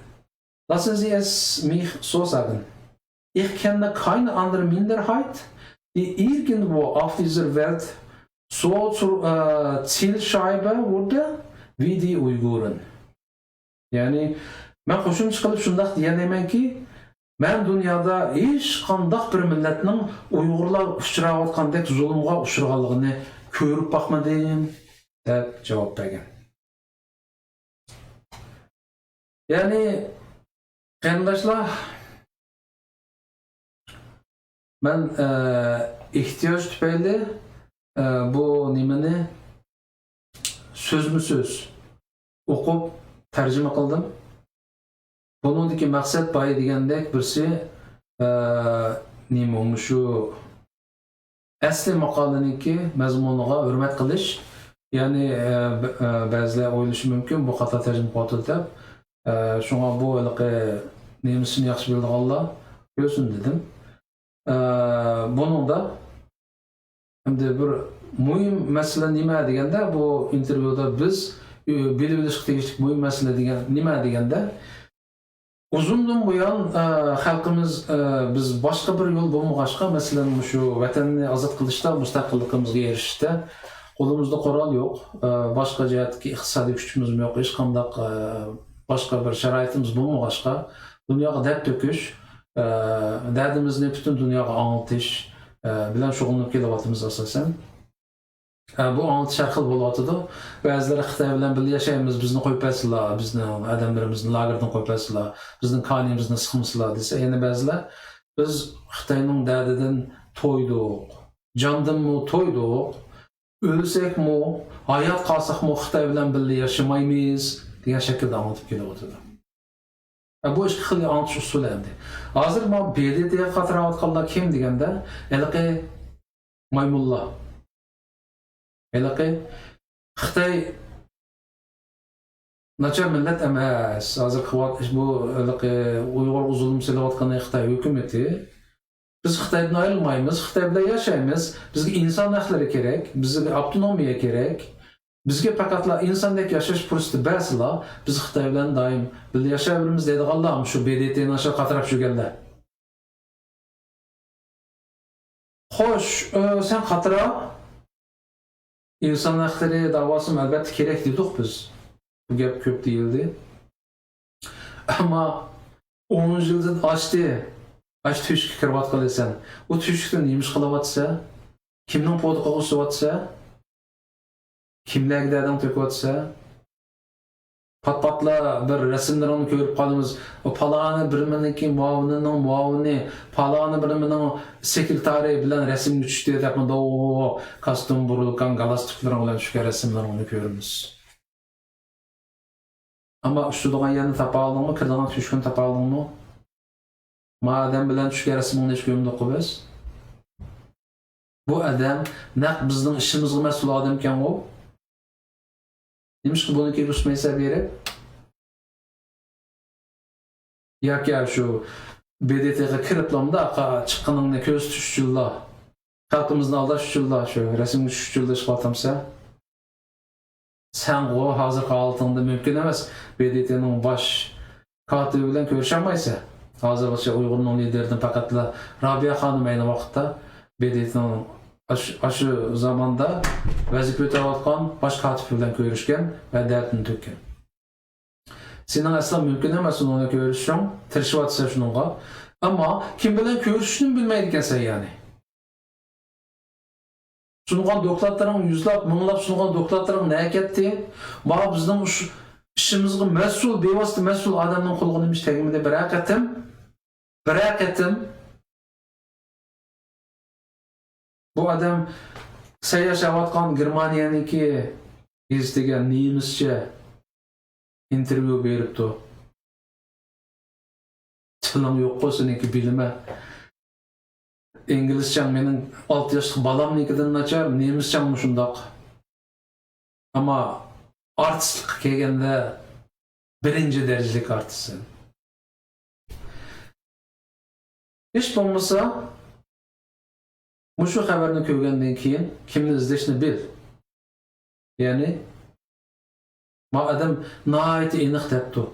Lassen Sie es mich so sagen. Ich kenne keine andere Minderheit, die irgendwo auf dieser Welt so zur, äh, Zielscheibe wurde wie die Uiguren. يەنى، مەن قوشۇمچە قىلىپ شۇنداق دېيەلەيمەنكى، مەن دۇنيادا ھېچقانداق بىر مىللەتنىڭ ئۇيغۇرلار ئۇچراۋاتقاندەك زۇلۇمغا ئۇچرىغانلىقىنى كۆرۈپ باقمىدىم، دەپ جاۋاب بەرگەن. يەنى، قېرىنداشلار، مەن، ئە، ئېھتىياج تۈپەيلى، ئە، بۇ نېمىنى سۆزمۇ سۆز ئوقۇپ تەرجىمە قىلدىم. بۇنىڭدىكى مەقسەت بايا دېگەندەك بىرسى، ئە، نېمە، مۇشۇ ئەسلى ماقالىنىڭكى مەزمۇنىغا ھۆرمەت قىلىش، يەنى، ئە، بە-، ئە، بەزىلەر ئويلىشى مۇمكىن، بۇ خاتا تەرجىمە قىلىۋاتىدۇ دەپ. ئە، شۇڭا بۇ ھېلىقى نېمىسىنى ياخشى بىلىدىغانلار كۆرسۇن دېدىم. ئە، بۇنىڭدا ئەمدى بىر مۇھىم مەسىلە نېمە دېگەندە، بۇ ئىنتېرۋيۇدا بىز، ئە، بىلىۋېلىشقا تېگىشلىك مۇھىم مەسىلە دېگەن نېمە دېگەندە، ئۇزۇندىن بۇيان، ئە، خەلقىمىز، ئە، بىز باشقا بىر يول بولمىغاچقا، مەسىلەن، مۇشۇ ۋەتەننى ئازاد قىلىشتا، مۇستەقىللىقىمىزغا ئېرىشىشتە قولىمىزدا قورال يوق، ئە، باشقا جەھەتتىكى ئىقتىسادىي كۈچىمىزمۇ يوق، ھېچقانداق، ئە، باشقا بىر شارائىتىمىز بولمىغاچقا، دۇنياغا دەرد تۆكۈش، ئە، دەردىمىزنى پۈتۈن دۇنياغا ئاڭلىتىش، ئە، بىلەن شۇغۇللىنىپ كېلىۋاتىمىز ئاساسەن. ئە، بۇ ئاڭلىتىش ھەر خىل بولۇۋاتىدۇ. بەزىلەر خىتاي بىلەن بىللە ياشايمىز، بىزنى قويۇپ بەرسىلا، بىزنىڭ ئادەملىرىمىزنى لاگېردىن قويۇپ بەرسىلا، بىزنىڭ كانىيىمىزنى سىقمىسىلا دېسە، يەنە بەزىلەر بىز خىتاينىڭ دەردىدىن تويدۇق، جاندىنمۇ تويدۇق، ئۆلسەكمۇ، ھايات قالساقمۇ خىتاي بىلەن بىللە ياشىمايمىز دېگەن شەكىلدە ئاڭلىتىپ كېلىۋاتىدۇ. ئە، بۇ ئىككى خىل ئاڭلىتىش ئۇسۇلى ئەمدى. ھازىر مانا ب د ت غا قاتراۋاتقانلار كىم دېگەندە، ھېلىقى مايمۇنلار. ھېلىقى خىتاي ناچار مىللەت ئەمەس. ھازىر قىلىۋات-، بۇ ھېلىقى ئۇيغۇرغا زۇلۇم سېلىۋاتقان خىتاي ھۆكۈمىتى. بىز خىتايدىن ئايرىلمايمىز، خىتاي بىلەن ياشايمىز. بىزگە ئىنسان ھەقلىرى كېرەك، بىزگە ئاپتونومىيە كېرەك. بىزگە پەقەتلا ئىنساندەك ياشاش پۇرسىتى بەرسىلا، بىز خىتاي بىلەن دائىم بىللە ياشاۋېرىمىز دەيدىغانلار، مۇشۇ ب د ت ناچار قاتراپ يۈرگەنلەر. خوش، ئۆ، سەن قاترا. ئىنسان ھەقلىرى داۋاسىمۇ ئەلۋەتتە كېرەك دېدۇق بىز. بۇ گەپ كۆپ دېيىلدى. ئەمما ئون يىلدىن ئاشتى، ئاشۇ تۆشۈككە كىرىۋاتقىلى سەن. ئۇ تۆشۈكتە نېمە ئىش قىلىۋاتىسەن؟ كىمنىڭ پوتىقىغا ئۇسسىۋاتىسەن؟ كىملەرگە دەردىڭ تۆكۈۋاتىسەن؟ پات-پاتلا بىر رەسىملىرىڭنى كۆرۈپ قالىمىز. ئۇ پالانى بىرمىنىڭكى مۇئاۋىنىنىڭ مۇئاۋىنى، پالانى بىرمىنىڭ سېكرېتارى بىلەن رەسىمگە چۈشتى دەپمۇ، دو-، كاستيۇم بۇرۇلغان، گالاستۇكلىرىڭ بىلەن چۈشكەن رەسىملىرىڭنى كۆرىمىز. ئەمما ئۇسسىدىغان يەرنى تاپالدىڭمۇ؟ كىرىدىغان تۆشۈكنى تاپالدىڭمۇ؟ ما ئادەم بىلەن چۈشكەن رەسىمىڭنى ھېچ كۆرمىدۇققۇ بىز؟ بۇ ئادەم نەق بىزنىڭ ئىشىمىزغا مەسئۇل ئادەمكەنغۇ؟ نېمىشقا بۇنىڭكىگە ئۇسمايسەن بېرىپ؟ ياكى شۇ ب د ت غا كىرىپلا مۇنداق چىققىنىڭنى كۆرسىتىش ئۈچۈنلا، خەلقىمىزنى ئالداش ئۈچۈنلا، شۇ رەسىمگە چۈشۈش ئۈچۈنلا ئىش قىلىۋاتامسەن؟ سەنغۇ ھازىرقى ھالىتىڭدە مۇمكىن ئەمەس ب د ت نىڭ باش كاتىپى بىلەن كۆرۈشەلمەيسەن. ھازىرغىچە ئۇيغۇرنىڭ لىدېرىدىن پەقەتلا رابىيە خانىم ئەينى ۋاقىتتا ب د ت نىڭ ئاشۇ، ئاشۇ زاماندا ۋەزىپە ئۆتەۋاتقان باش كاتىپى بىلەن كۆرۈشكەن ۋە دەردىنى تۆككەن. سېنىڭ ئەسلا مۇمكىن ئەمەس ئۇنىڭ بىلەن كۆرۈشۈشۈڭ، تىرىشىۋاتىسەن شۇنىڭغا. ئەمما كىم بىلەن كۆرۈشۈشنىمۇ بىلمەيدىكەنسەن يەنى. سۇنغان دوكلاتلىرىڭ يۈزلەپ، مىڭلاپ سۇنغان دوكلاتلىرىڭ نەگە كەتتى؟ مانا بىزنىڭ شۇ ئىشىمىزغا مەسئۇل، بىۋاسىتە مەسئۇل ئادەمنىڭ قولىغا نېمە ئىش تەگمىدى؟ بىرەر قېتىم، بىرەر قېتىم بۇ ئادەم سەن ياشاۋاتقان گېرمانىيەنىڭكى گېزىتىگە نېمىسچە ئىنتېرۋيۇ بېرىپتۇ. تىلىڭ يوققۇ سېنىڭكى، بىلىمەن. ئىنگلىزچەڭ مېنىڭ ئالتە ياشلىق بالامنىڭكىدىن ناچار، نېمىسچەڭمۇ شۇنداق. ئەمما ئارتىسلىققا كەلگەندە بىرىنچى دەرىجىلىك ئارتىسسەن. ھېچ بولمىسا، مۇشۇ خەۋەرنى كۆرگەندىن كېيىن كىمنى ئىزدەشنى بىل. يەنى، ما ئادەم ناھايىتى ئېنىق دەپتۇ.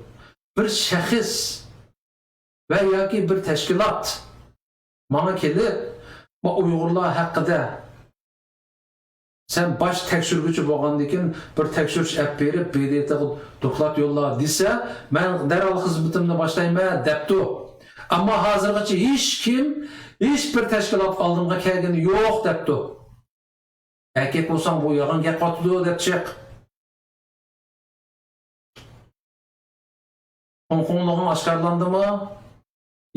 بىر شەخس ۋە ياكى بىر تەشكىلات ماڭا كېلىپ، ما ئۇيغۇرلار ھەققىدە سەن باش تەكشۈرگۈچى بولغاندىكىن، بىر تەكشۈرۈش ئەپ بېرىپ، ب د ت غا دوكلات يوللا دېسە، مەن دەرھال خىزمىتىمنى باشلايمەن دەپتۇ. ئەمما ھازىرغىچە ھېچكىم، ھېچبىر تەشكىلات ئالدىمغا كەلگىنى يوق دەپتۇ. ئەركەك بولساڭ، بۇ يالغان گەپ قاتىدۇ دەپ چىق. چوڭقۇرلۇقۇڭ ئاشكارىلاندىمۇ؟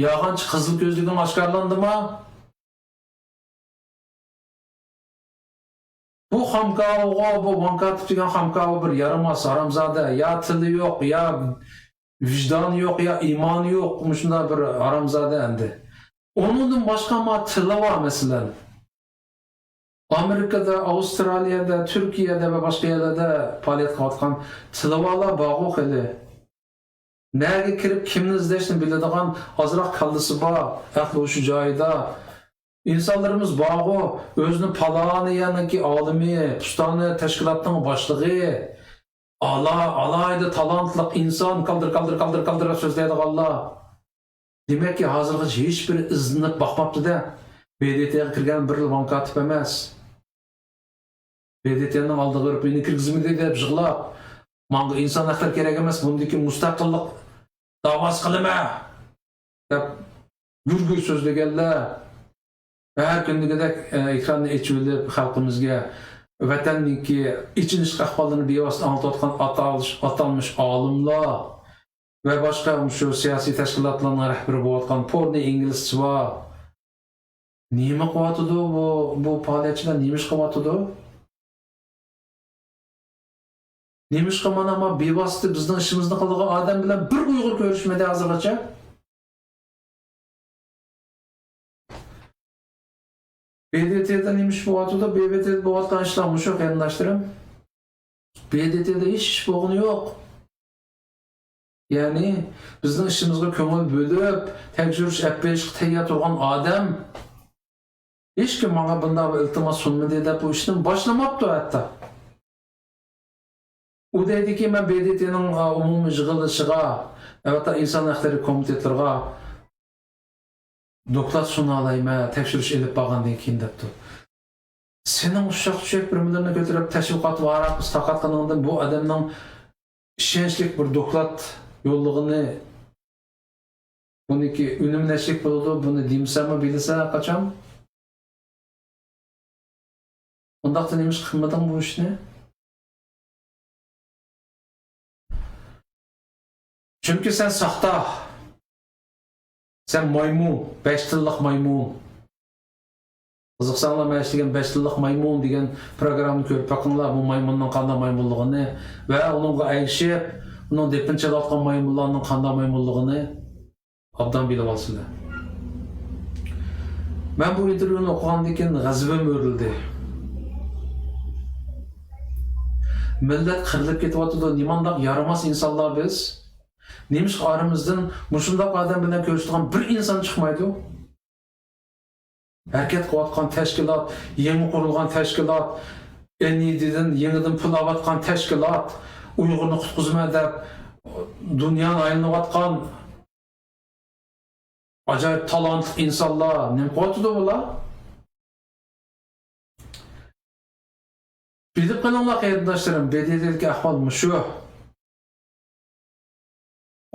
يالغانچى قىزىل كۆزلۈكۈڭ ئاشكارىلاندىمۇ؟ بۇ خامكاۋىغا، بۇ ۋانكاتىپ دېگەن خامكاۋا بىر يارىماس، ھارامزادە، يا تىلى يوق، يا ۋىجدانى يوق، يا ئىمانى يوق، مۇشۇنداق بىر ھارامزادە ئەمدى. ئۇنىڭدىن باشقا ما تىلى بار، مەسىلەن، ئامېرىكىدا، ئاۋسترالىيەدە، تۈركىيەدە ۋە باشقا يەرلەردە پائالىيەت قىلىۋاتقان تىلىۋالار بارغۇ خېلى. نەگە كىرىپ كىمنى ئىزدەشنى بىلىدىغان ئازراق كاللىسى بار، ئەقلى ھوشى جايىدا ئىنسانلىرىمىز بارغۇ، ئۆزىنى پالانى يەرنىڭكى ئالىمى، پۇستانە تەشكىلاتنىڭ باشلىقى، ئالا-، ئالاھىدە تالانتلىق ئىنسان، كالدىر، كالدىر، كالدىر، كالدىر سۆزلەيدىغانلار. دېمەككى، ھازىرغىچە ھېچبىرى ئىزدىنىپ باقماپتۇ-دە. ب د ت غا كىرگەن بىرلا ۋانكاتىپ ئەمەس. ب د ت نىڭ ئالدىغا بېرىپ، مېنى كىرگۈزمىدى دەپ يىغلاپ، ماڭا ئىنسان ھەقلىرى كېرەك ئەمەس، بۇندىن كېيىن مۇستەقىللىق داۋاسى قىلىمەن دەپ گۈر-گۈر سۆزلىگەنلەر، ھەر كۈندىكىدەك، ئە، ئېكراننى ئېچىۋېلىپ، خەلقىمىزگە ۋەتەننىڭكى ئېچىنىشلىق ئەھۋاللىرىنى بىۋاسىتە ئاڭلىتىۋاتقان ئاتالىش-، ئاتالمىش ئالىملار ۋە باشقا مۇشۇ سىياسىي تەشكىلاتلارنىڭ رەھبىرى بولۇۋاتقان پورنى ئىنگلىزچىلار نېمە قىلىۋاتىدۇ؟ بۇ، بۇ پائالىيەتچىلەر نېمە ئىش قىلىۋاتىدۇ؟ نېمىشقا مانا ما بىۋاسىتە بىزنىڭ ئىشىمىزنى قىلىدىغان ئادەم بىلەن بىر ئۇيغۇر كۆرۈشمىدى ھازىرغىچە؟ ب د ت دا نېمە ئىش بولۇۋاتىدۇ؟ ب د ت دا بولۇۋاتقان ئىشلار مۇشۇ، قېرىنداشلىرىم. ب د ت دا ھېچ ئىش بولغىنى يوق. يەنى بىزنىڭ ئىشىمىزغا كۆڭۈل بۆلۈپ، تەكشۈرۈش ئەپ بېرىشقا تەييار تۇرغان ئادەم ھېچكىم ماڭا بۇنداق بىر ئىلتىماس سۇنمىدى دەپ بۇ ئىشنى باشلىماپتۇ ھەتتا. ئۇ دەيدىكى، مەن ب د ت نىڭ، ئا، ئومۇمىي يىغىلىشىغا، ئەلۋەتتە، ئىنسان ھەقلىرى كومىتېتلىرىغا دوكلات سۇنالايمەن، تەكشۈرۈش ئېلىپ بارغاندىن كېيىن دەپتۇ. سېنىڭ ئۇششاق-چۈششەك بىرمىلىرىنى كۆتۈرۈپ، تەشۋىقات ۋاراق تارقاتقىنىڭدىن بۇ ئادەمنىڭ ئىشەنچلىك بىر دوكلات يوللىغىنى، بۇنىڭكى ئۈنۈمى نەچچىلىك بولىدۇ، بۇنى دېمىسەممۇ بىلىسەن قاچان؟ ئۇنداقتا نېمىشقا قىلمىدىڭ بۇ ئىشنى؟ چۈنكى سەن ساختا. سەن مايمۇن، بەش تىللىق مايمۇن. قىزىقساڭلار، مەن ئىشلىگەن بەش تىللىق مايمۇن دېگەن پروگراممىنى كۆرۈپ بېقىڭلار، بۇ مايمۇننىڭ قانداق مايمۇنلۇقىنى ۋە ئۇنىڭغا ئەگىشىپ، ئۇنىڭ دېپىنى چېلىۋاتقان مايمۇنلارنىڭ قانداق مايمۇنلۇقىنى ئوبدان بىلىۋالىسىلەر. مەن بۇ ئىنتېرۋيۇنى ئوقۇغاندىن كېيىن غەزىپىم ئۆرلىدى. مىللەت قىرىلىپ كېتىۋاتىدۇ، نېمانداق يارىماس ئىنسانلار بىز. نېمىشقا ئارىمىزدىن مۇشۇنداق ئادەم بىلەن كۆرۈشىدىغان بىر ئىنسان چىقمايدۇ؟ ھەرىكەت قىلىۋاتقان تەشكىلات، يېڭى قۇرۇلغان تەشكىلات، ئېن ئى دىدىن يېڭىدىن پۇل ئاۋاتقان تەشكىلات، ئۇيغۇرنى قۇتقۇزىمەن دەپ دۇنيانى ئايلىنىۋاتقان ئاجايىپ تالانتلىق ئىنسانلار، نېمە قىلىۋاتىدۇ بۇلار؟ بىلىپ قېلىڭلار قېرىنداشلىرىم، ب د ت دىكى ئەھۋال مۇشۇ.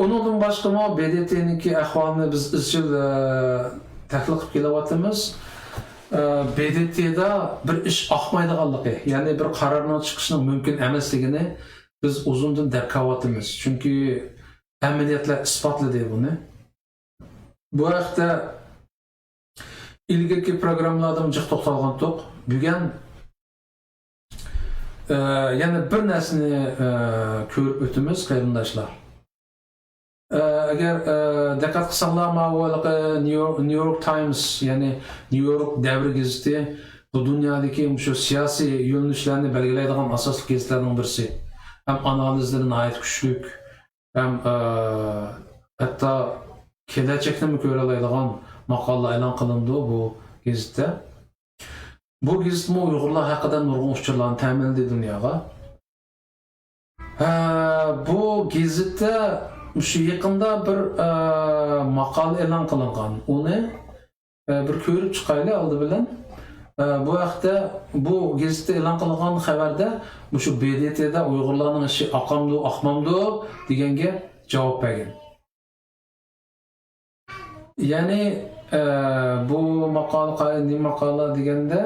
ئۇنىڭدىن باشقىمۇ ب د ت نىڭكى ئەھۋالىنى بىز ئىزچىل، ئە، تەھلىل قىلىپ كېلىۋاتىمىز. ئە، ب د ت دا بىر ئىش ئاقمايدىغانلىقى، يەنى بىر قارارنىڭ چىقىشىنىڭ مۇمكىن ئەمەسلىكىنى بىز ئۇزۇندىن دەپ كېلىۋاتىمىز. چۈنكى ئەمەلىيەتلەر ئىسپاتلىدى بۇنى. بۇ ھەقتە ئىلگىرىكى پروگراممىلاردىمۇ جىق توختالغانتۇق. بۈگۈن، ئە، يەنە بىر نەرسىنى، ئە، كۆرۈپ ئۆتىمىز، قېرىنداشلار. ئە، ئەگەر، ئە، دىققەت قىلساڭلار، ماۋۇ ھېلىقى نيۇ يورك، نيۇ يورك تايمس، يەنى نيۇ يورك دەۋر گېزىتى، بۇ دۇنيادىكى مۇشۇ سىياسىي يۆنىلىشلەرنى بەلگىلەيدىغان ئاساسلىق گېزىتلەرنىڭ بىرسى. ھەم ئانالىزلىرى ناھايىتى كۈچلۈك. ھەم، ئە، ھەتتا كېلەچەكنىمۇ كۆرەلەيدىغان ماقالىلەر ئېلان قىلىنىدۇ بۇ گېزىتتە. بۇ گېزىتمۇ ئۇيغۇرلار ھەققىدە نۇرغۇن ئۇچۇرلارنى تەمىنلىدى دۇنياغا. ھە، بۇ گېزىتتە مۇشۇ يېقىندا بىر، ئە، ماقالە ئېلان قىلىنغان. ئۇنى، ئە، بىر كۆرۈپ چىقايلى ئالدى بىلەن. ئە، بۇ ھەقتە، بۇ گېزىتتە ئېلان قىلىنغان خەۋەردە مۇشۇ ب د ت دا ئۇيغۇرلارنىڭ ئىشى ئاقامدۇ، ئاقمامدۇ دېگەنگە جاۋاب بەرگەن. يەنى، ئە، بۇ ماقالە قاي-، نېمە ماقالە دېگەندە،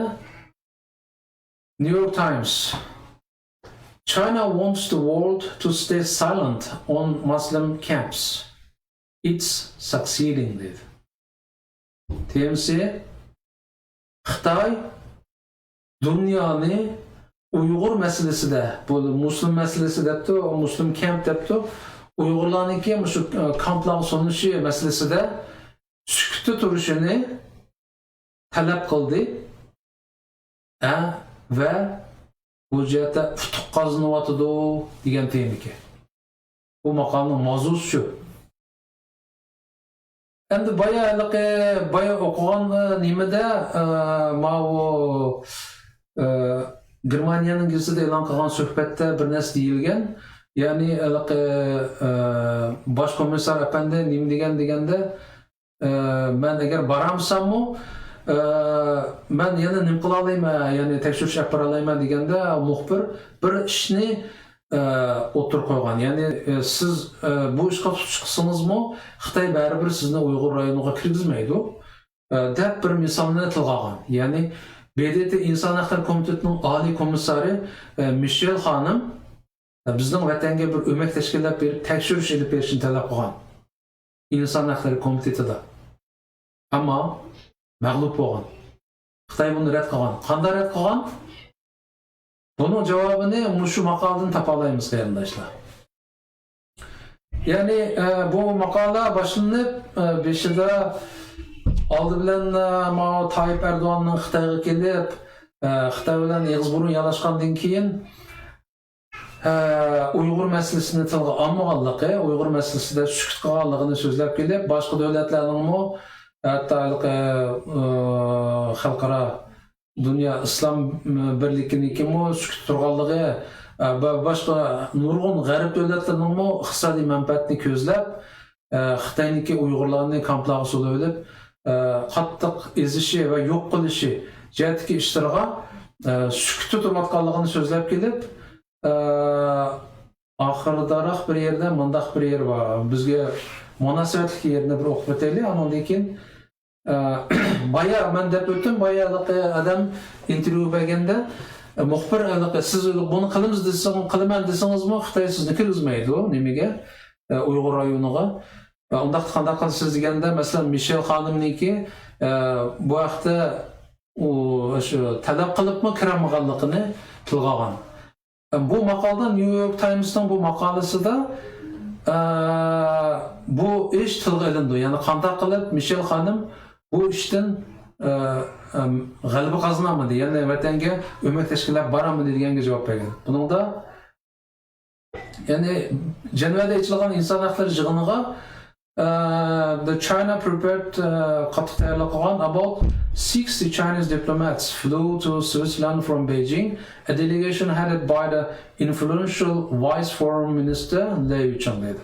نيۇ يورك تايمس. China wants the world to stay silent on Muslim camps. It's succeeding دەيدۇ. تېمىسى، خىتاي دۇنيانى ئۇيغۇر مەسىلىسىدە، بۇ مۇسلىم مەسىلىسى دەپتۇ، مۇسلىم كەمپ دەپتۇ، ئۇيغۇرلارنىڭكى مۇشۇ، ئە، كامپلارغا سولىنىشى مەسىلىسىدە سۈكۈتتە تۇرۇشىنى تەلەپ قىلدى. ھە، ۋە بۇ جەھەتتە ئۇتۇق قازىنىۋاتىدۇ دېگەن تېمىكەن. بۇ ماقالىنىڭ ماۋزۇسى شۇ. ئەمدى بايا ھېلىقى، بايا ئوقۇغان، ئە، نېمىدە، ئە، ماۋۇ، ئە، گېرمانىيەنىڭ گېزىتىدە ئېلان قىلغان سۆھبەتتە بىر نەرسە دېيىلگەن. يەنى ھېلىقى، ئە، باش كومىسسار ئەپەندى نېمە دېگەن دېگەندە، ئە، مەن ئەگەر بارالمىساممۇ، ئە، مەن يەنە نېمە قىلالايمەن، يەنى تەكشۈرۈش ئەپ بارالايمەن دېگەندە، مۇخبىر بىر ئىشنى، ئە، ئوتتۇرىغا قويغان. يەنى، ئە، سىز، ئە، بۇ ئىشقا تۇتۇش قىلسىڭىزمۇ، خىتاي بەرىبىر سىزنى ئۇيغۇر رايونىغا كىرگۈزمەيدۇ، ئە، دەپ بىر مىسالنى تىلغا ئالغان. يەنى، ب د ت ئىنسان ھەقلىرى كومىتېتىنىڭ ئالىي كومىسسارى، ئە، مىشېل خانىم، بىزنىڭ ۋەتەنگە بىر ئۆمەك تەشكىللەپ بېرىپ، تەكشۈرۈش ئېلىپ بېرىشنى تەلەپ قىلغان ئىنسان ھەقلىرى كومىتېتىدا. ئەمما مەغلۇپ بولغان. خىتاي بۇنى رەت قىلغان. قانداق رەت قىلغان؟ بۇنىڭ جاۋابىنى مۇشۇ ماقالىدىن تاپالايمىز، قېرىنداشلار. يەنى، ئە، بۇ ماقالە باشلىنىپ، ئە، بېشىدا ئالدى بىلەن، ئە، ماۋۇ تايىپ ئەردوغاننىڭ خىتايغا كېلىپ، ئە، خىتاي بىلەن ئېغىز بۇرۇن يالاشقاندىن كېيىن، ئە، ئۇيغۇر مەسىلىسىنى تىلغا ئالمىغانلىقى، ئۇيغۇر مەسىلىسىدە سۈكۈت قىلغانلىقىنى سۆزلەپ كېلىپ، باشقا دۆلەتلەرنىڭمۇ، ھەتتا ھېلىقى، ئە، خەلقئارا دۇنيا ئىسلام بىرلىكىنىڭكىمۇ سۈكۈتتە تۇرغانلىقى، ئە، با-، باشقا نۇرغۇن غەرب دۆلەتلىرىنىڭمۇ ئىقتىسادىي مەنپەئەتنى كۆزلەپ، ئە، خىتاينىڭكى ئۇيغۇرلارنى كامپلارغا سولىۋېلىپ، ئە، قاتتىق ئېزىشى ۋە يوق قىلىشى جەھەتتىكى ئىشلىرىغا، ئە، سۈكۈتتە تۇرۇۋاتقانلىقىنى سۆزلەپ كېلىپ، ئە، ئاخىرىداراق بىر يەردە مۇنداق بىر يېرى بار. بىزگە مۇناسىۋەتلىك يېرىنى بىر ئوقۇپ ئۆتەيلى، ئانىڭدىن كېيىن ئە، بايا مەن دەپ ئۆتتۈم، بايا ھېلىقى ئادەم ئىنتېرۋيۇ بەرگەندە، ئە، مۇخبىر ھېلىقى، «سىز بۇنى قىلىمىز دېسىڭ، قىلىمەن دېسىڭىزمۇ، خىتاي سىزنى كىرگۈزمەيدۇ، نېمىگە، ئە، ئۇيغۇر رايونىغا. ئە، ئۇنداقتا قانداق قىلىسىز؟» دېگەندە، مەسىلەن، مىشېل خانىمنىڭكى، ئە، بۇ ھەقتە ئۇ، شۇ تەلەپ قىلىپمۇ كىرەلمىگەنلىكىنى تىلغا ئالغان. بۇ ماقالىدا، نيۇ يورك تايمسنىڭ بۇ ماقالىسىدا، ئە، بۇ ئىش تىلغا ئېلىندى. يەنى قانداق قىلىپ مىشېل خانىم بۇ ئىشتىن، ئە، ئەم، غەلىبە قازىنالمىدى، يەنى ۋەتەنگە ئۆمەك تەشكىللەپ بارالمىدى دېگەن گەپ جاۋاب بەرگەن. بۇنىڭدا، يەنى، جەنۋەدە ئېچىلغان ئىنسان ھەقلىرى يىغىنىغا، ئە، the China prepared، ئە، قاتتىق تەييارلىق قىلغان about sixty Chinese diplomats flew to Switzerland from Beijing, a delegation headed by the influential Vice Foreign Minister Liu Cheng دەيدۇ.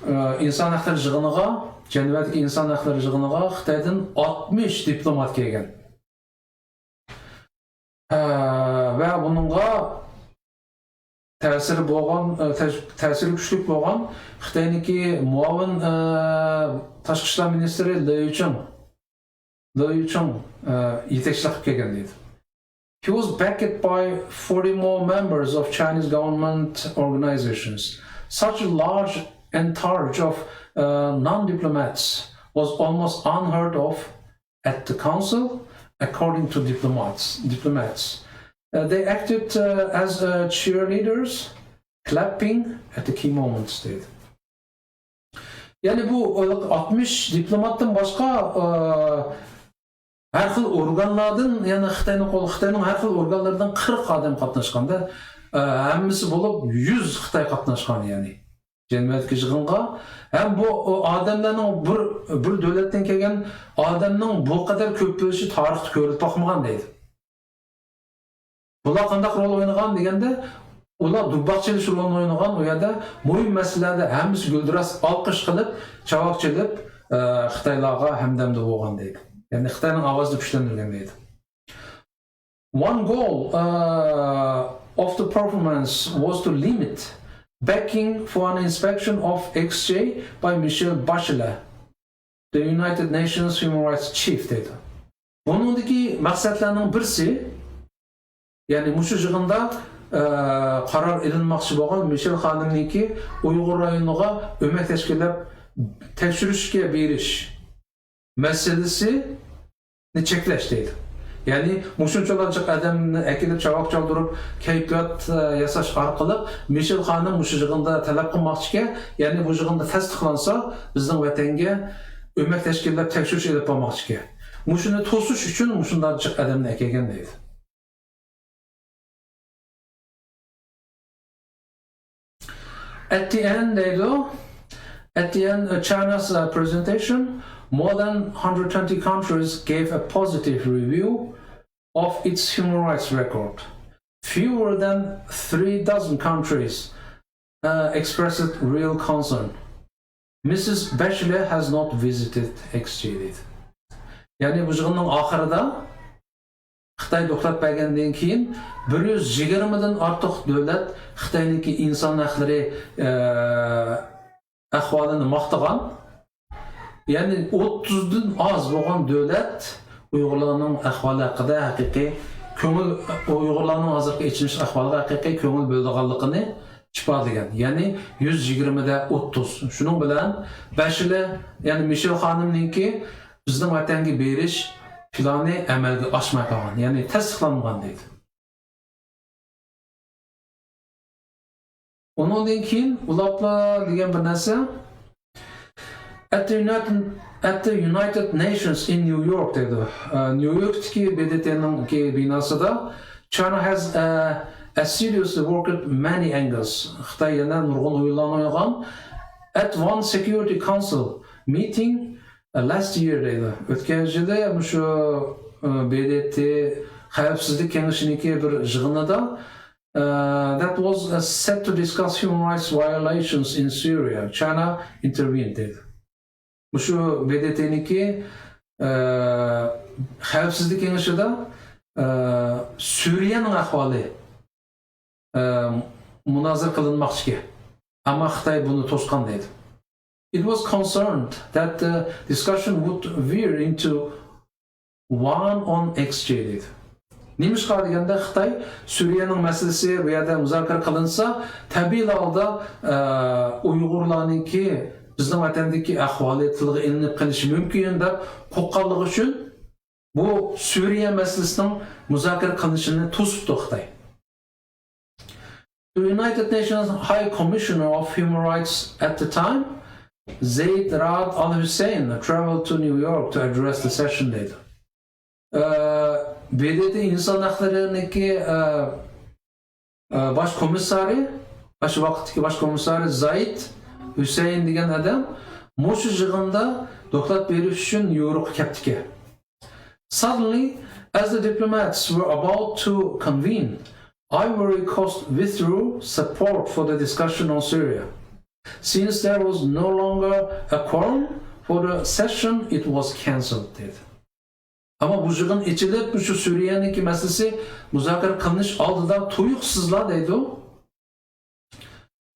ئە، ئىنسان ھەقلىرى يىغىنىغا، جەنۋەدىكى ئىنسان ھەقلىرى يىغىنىغا خىتايدىن ئاتمىش دىپلومات كەلگەن. ئە، ۋە بۇنىڭغا تەسىرى بولغان، ئە، تەس-، تەسىرى كۈچلۈك بولغان خىتاينىڭكى مۇئاۋىن، ئە، تاشقى ئىشلار مىنىستىرى لېي يۇچىڭ، لېي يۇچىڭ، ئە، يېتەكچىلىك قىلىپ كەلگەن دەيدۇ. He was backed by forty more members of Chinese government organizations. Such a large entourage of, uh, non-diplomats was almost unheard of at the council, according to diplomats. Diplomats. Uh, they acted, uh, as, uh, cheerleaders, clapping at the key moments, دەيدۇ. يەنى بۇ ئاتمىش دىپلوماتتىن باشقا، ئە، ھەر خىل ئورگانلاردىن، يەنى خىتاينىڭ قول-، خىتاينىڭ ھەر خىل ئورگانلىرىدىن قىرىق ئادەم قاتناشقاندا، ئە، ھەممىسى بولۇپ يۈز خىتاي قاتناشقان، يەنى جەمئىيەتتىكى يىغىنغا. ھەم بۇ، ئۇ ئادەملەرنىڭ بىر، بىر دۆلەتتىن كەلگەن ئادەمنىڭ بۇ قەدەر كۆپ بولۇشى تارىختا كۆرۈلۈپ باقمىغان دەيدۇ. بۇلار قانداق رول ئوينىغان دېگەندە، ئۇلار دۇمباق چېلىش رولىنى ئوينىغان، ئۇ يەردە مۇھىم مەسىلىلەردە ھەممىسى گۈلدۈراس ئالقىش قىلىپ، چاۋاك چېلىپ، ئە، خىتايلارغا ھەمدەمدە بولغان دەيدۇ. يەنى خىتاينىڭ ئاۋازىنى كۈچلەندۈرگەن دەيدۇ. One goal, uh, of the performance was to limit begging for an inspection of X J by Michelle Bachelet, the United Nations Human Rights Chief دەيدۇ. بۇنىڭدىكى مەقسەتلەرنىڭ بىرسى، يەنى مۇشۇ يىغىندا، ئە، قارار ئېلىنماقچى بولغان مىشېل خانىمنىڭكى ئۇيغۇر رايونىغا ئۆمەك تەشكىللەپ تەكشۈرۈشكە بېرىش مەسىلىسىنى چەكلەش دەيدۇ. يەنى مۇشۇنچىلا جىق ئادەمنى ئەكېلىپ، چاۋاك چالدۇرۇپ، كەيپىيات، ئە، ياساش ئارقىلىق مىشېل خانىم مۇشۇ يىغىندا تەلەپ قىلماقچىكەن، يەنى بۇ يىغىندا تەستىقلانسا، بىزنىڭ ۋەتەنگە ئۆمەك تەشكىللەپ تەكشۈرۈش ئېلىپ بارماقچىكەن. مۇشۇنى توسۇش ئۈچۈن مۇشۇنداق جىق ئادەمنى ئەكەلگەن دەيدۇ. At the end, دەيدۇ. At the end, uh, China's, uh, presentation, more than one hundred twenty countries gave a positive review of its human rights record. Fewer than three dozen countries, uh, expressed real concern. Missus Bachelet has not visited X J, دەيدۇ. يەنى بۇ يىغىننىڭ ئاخىرىدا خىتاي دوكلات بەرگەندىن كېيىن بىر يۈز يىگىرمىدىن ئارتۇق دۆلەت خىتاينىڭكى ئىنسان ھەقلىرى، ئە، ئەھۋالىنى ماختىغان. يەنى ئوتتۇزدىن ئاز بولغان دۆلەت ئۇيغۇرلارنىڭ ئەھۋالى ھەققىدە ھەقىقىي كۆڭۈل، ئۇيغۇرلارنىڭ ھازىرقى ئېچىنىش ئەھۋالىغا ھەقىقىي كۆڭۈل بۆلىدىغانلىقىنى ئىپادىلىگەن. يەنى يۈز يىگىرمىدە ئوتتۇز. شۇنىڭ بىلەن بەشلى، يەنى مىشېل خانىمنىڭكى بىزنىڭ ۋەتەنگە بېرىش پىلانى ئەمەلگە ئاشماي قالغان، يەنى تەستىقلانمىغان دەيدۇ. ئۇنىڭدىن كېيىن ئۇلاپلا دېگەن بىر نەرسە، at the United, at the United Nations in New York دەيدۇ. ئە، نيۇ يوركتىكى ب د ت نىڭكى بىناسىدا، China has, uh, assiduously worked many angles. خىتاي يەنە نۇرغۇن ئويۇنلارنى ئوينىغان. At one Security Council meeting last year دەيدۇ. ئۆتكەن يىلى مۇشۇ، ئە، ب د ت خەۋپسىزلىك كېڭىشىنىڭكى بىر يىغىنىدا، ئە، that was, uh, set to discuss human rights violations in Syria. China intervened دەيدۇ. مۇشۇ ب د ت نىڭكى، ئە، خەۋپسىزلىك كېڭىشىدا، ئە، سۈرىيەنىڭ ئەھۋالى ئە، مۇنازىرە قىلىنماقچىكەن. ئەمما خىتاي بۇنى توسقان دەيدۇ. It was concerned that the discussion would veer into war on X J دەيدۇ. نېمىشقا دېگەندە، خىتاي سۈرىيەنىڭ مەسىلىسى بۇ يەردە مۇزاكىرە قىلىنسا، تەبىئىي ھالدا، ئە، ئۇيغۇرلارنىڭكى بىزنىڭ ۋەتەندىكى ئەھۋالى تىلغا ئېلىنىپ قېلىشى مۇمكىن دەپ قورققانلىقى ئۈچۈن، بۇ سۈرىيە مەسىلىسىنىڭ مۇزاكىرە قىلىنىشىنى توسۇپتۇ خىتاي. The United Nations High Commissioner of Human Rights at the time, Zeid Raad Al Hussein, traveled to New York to address the session دەيدۇ. ئە، ب د ت ئىنسان ھەقلىرىنىڭكى، ئە، ئە، باش كومىسسارى، ئاشۇ ۋاقىتتىكى باش كومىسسارى زايد ھۈسەيىن دېگەن ئادەم مۇشۇ يىغىندا دوكلات بېرىش ئۈچۈن نيۇ يوركقا كەپتىكەن. Suddenly, as the diplomats were about to convene, Ivory Coast withdrew support for the discussion on Syria. Since there was no longer a quorum for the session, it was cancelled, دەيدۇ. ئەمما بۇ يىغىن ئېچىلىپ، مۇشۇ سۈرىيەنىڭكى مەسىلىسى مۇزاكىرە قىلىنىش ئالدىدا تۇيۇقسىزلا دەيدۇ،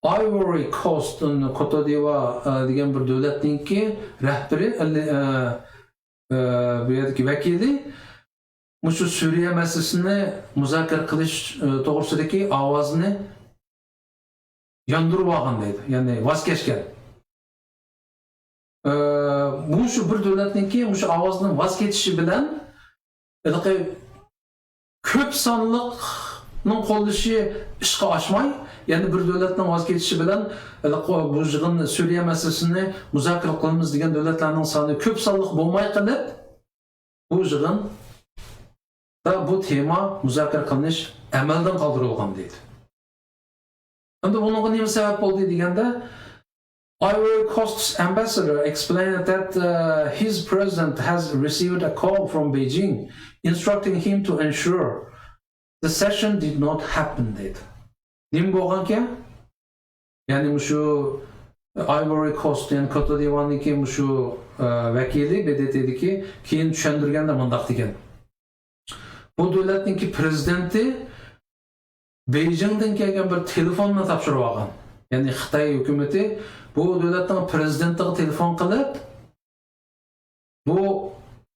ئايۋورى كوست، كوتودىۋا، ئە، دېگەن بىر دۆلەتنىڭكى رەھبىرى، ئە، ئە، بۇ يەردىكى ۋەكىلى مۇشۇ سۈرىيە مەسىلىسىنى مۇزاكىرە قىلىش، ئە، توغرىسىدىكى ئاۋازىنى ياندۇرۇۋالغان دەيدۇ، يەنى ۋاز كەچكەن. ئە، مۇشۇ بىر دۆلەتنىڭكى مۇشۇ ئاۋازدىن ۋاز كېچىشى بىلەن ھېلىقى كۆپ سانلىقنىڭ قوللىشى ئىشقا ئاشماي، يەنى بىر دۆلەتنىڭ ۋاز كېچىشى بىلەن، ھېلىقى بۇ يىغىن سۈرىيە مەسىلىسىنى مۇزاكىرە قىلىمىز دېگەن دۆلەتلەرنىڭ سانى كۆپ سانلىق بولماي قېلىپ، بۇ يىغىندا بۇ تېما مۇزاكىرە قىلىنىش ئەمەلدىن قالدۇرۇلغان دەيدۇ. ئەمدى بۇنىڭغا نېمە سەۋەب بولدى دېگەندە، Ivory Coast's ambassador explained that, uh, his president has received a call from Beijing instructing him to ensure the session did not happen دەيدۇ. نېمە بولغانكەن؟ يەنى مۇشۇ ئايۋورى كوست، يەنى كوتودىۋاندىكى مۇشۇ، ئە، ۋەكىلى، ب د ت دىكى، كېيىن چۈشەندۈرگەندە مۇنداق دېگەن. بۇ دۆلەتنىڭكى پرېزىدېنتى بېيجىڭدىن كەلگەن بىر تېلېفوننى تاپشۇرۇۋالغان. يەنى خىتاي ھۆكۈمىتى بۇ دۆلەتنىڭ پرېزىدېنتىغا تېلېفون قىلىپ، بۇ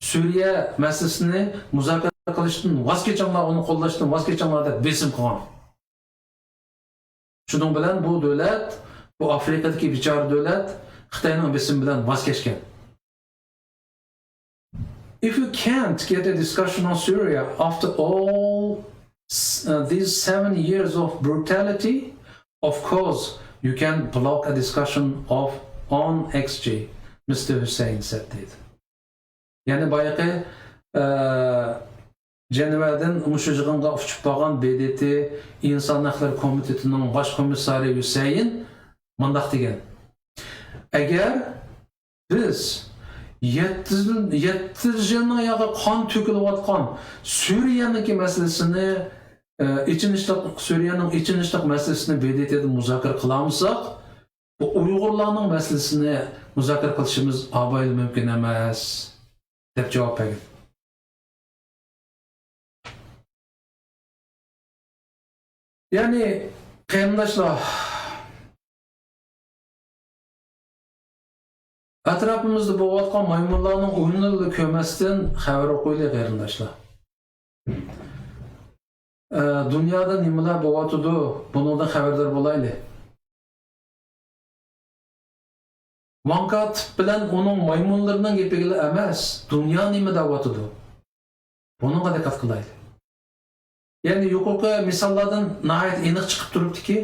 سۈرىيە مەسىلىسىنى مۇزاكىرە قىلىشتىن ۋاز كېچىڭلار، ئۇنى قوللاشتىن ۋاز كېچىڭلار دەپ بېسىم قىلغان. شۇنىڭ بىلەن بۇ دۆلەت، بۇ ئافرىقىدىكى بىچارە دۆلەت خىتاينىڭ بېسىمى بىلەن ۋاز كەچكەن. If you can't get a discussion on Syria after all s- uh, these seven years of brutality, of course you can block a discussion of on X J, Mister Hussein said, دەيدۇ. يەنى بايىقى، ئە، جەنۋەدىن مۇشۇ يىغىنغا ئۇچۇپ بارغان ب د ت ئىنسان ھەقلىرى كومىتېتىنىڭ باش كومىسسارى ھۈسەيىن مۇنداق دېگەن: ئەگەر بىز يەتتە، يەتتە يىلنىڭ ياقى قان تۆكۈلۈۋاتقان سۈرىيەنىڭكى مەسىلىسىنى، ئە، ئېچىنىشلىق، سۈرىيەنىڭ ئېچىنىشلىق مەسىلىسىنى ب د ت دا مۇزاكىرە قىلالمىساق، بۇ ئۇيغۇرلارنىڭ مەسىلىسىنى مۇزاكىرە قىلىشىمىز ئاۋايلا مۇمكىن ئەمەس، دەپ جاۋاب بەرگەن. يەنى، قېرىنداشلار، ئەتراپىمىزدا بولۇۋاتقان مايمۇنلارنىڭ ئويۇنىنىلا كۆرمەستىن خەۋەر ئوقۇيلى، قېرىنداشلار. ئە، دۇنيادا نېمىلەر بولۇۋاتىدۇ، بۇنىڭدىن خەۋەردار بولايلى. ۋاڭ كاتىپ بىلەن ئۇنىڭ مايمۇنلىرىنىڭ گېپىگىلا ئەمەس، دۇنيا نېمە دەۋاتىدۇ، بۇنىڭغا دىققەت قىلايلى. يەنى يۇقىرىقى مىساللاردىن ناھايىتى ئېنىق چىقىپ تۇرۇپتۇكى،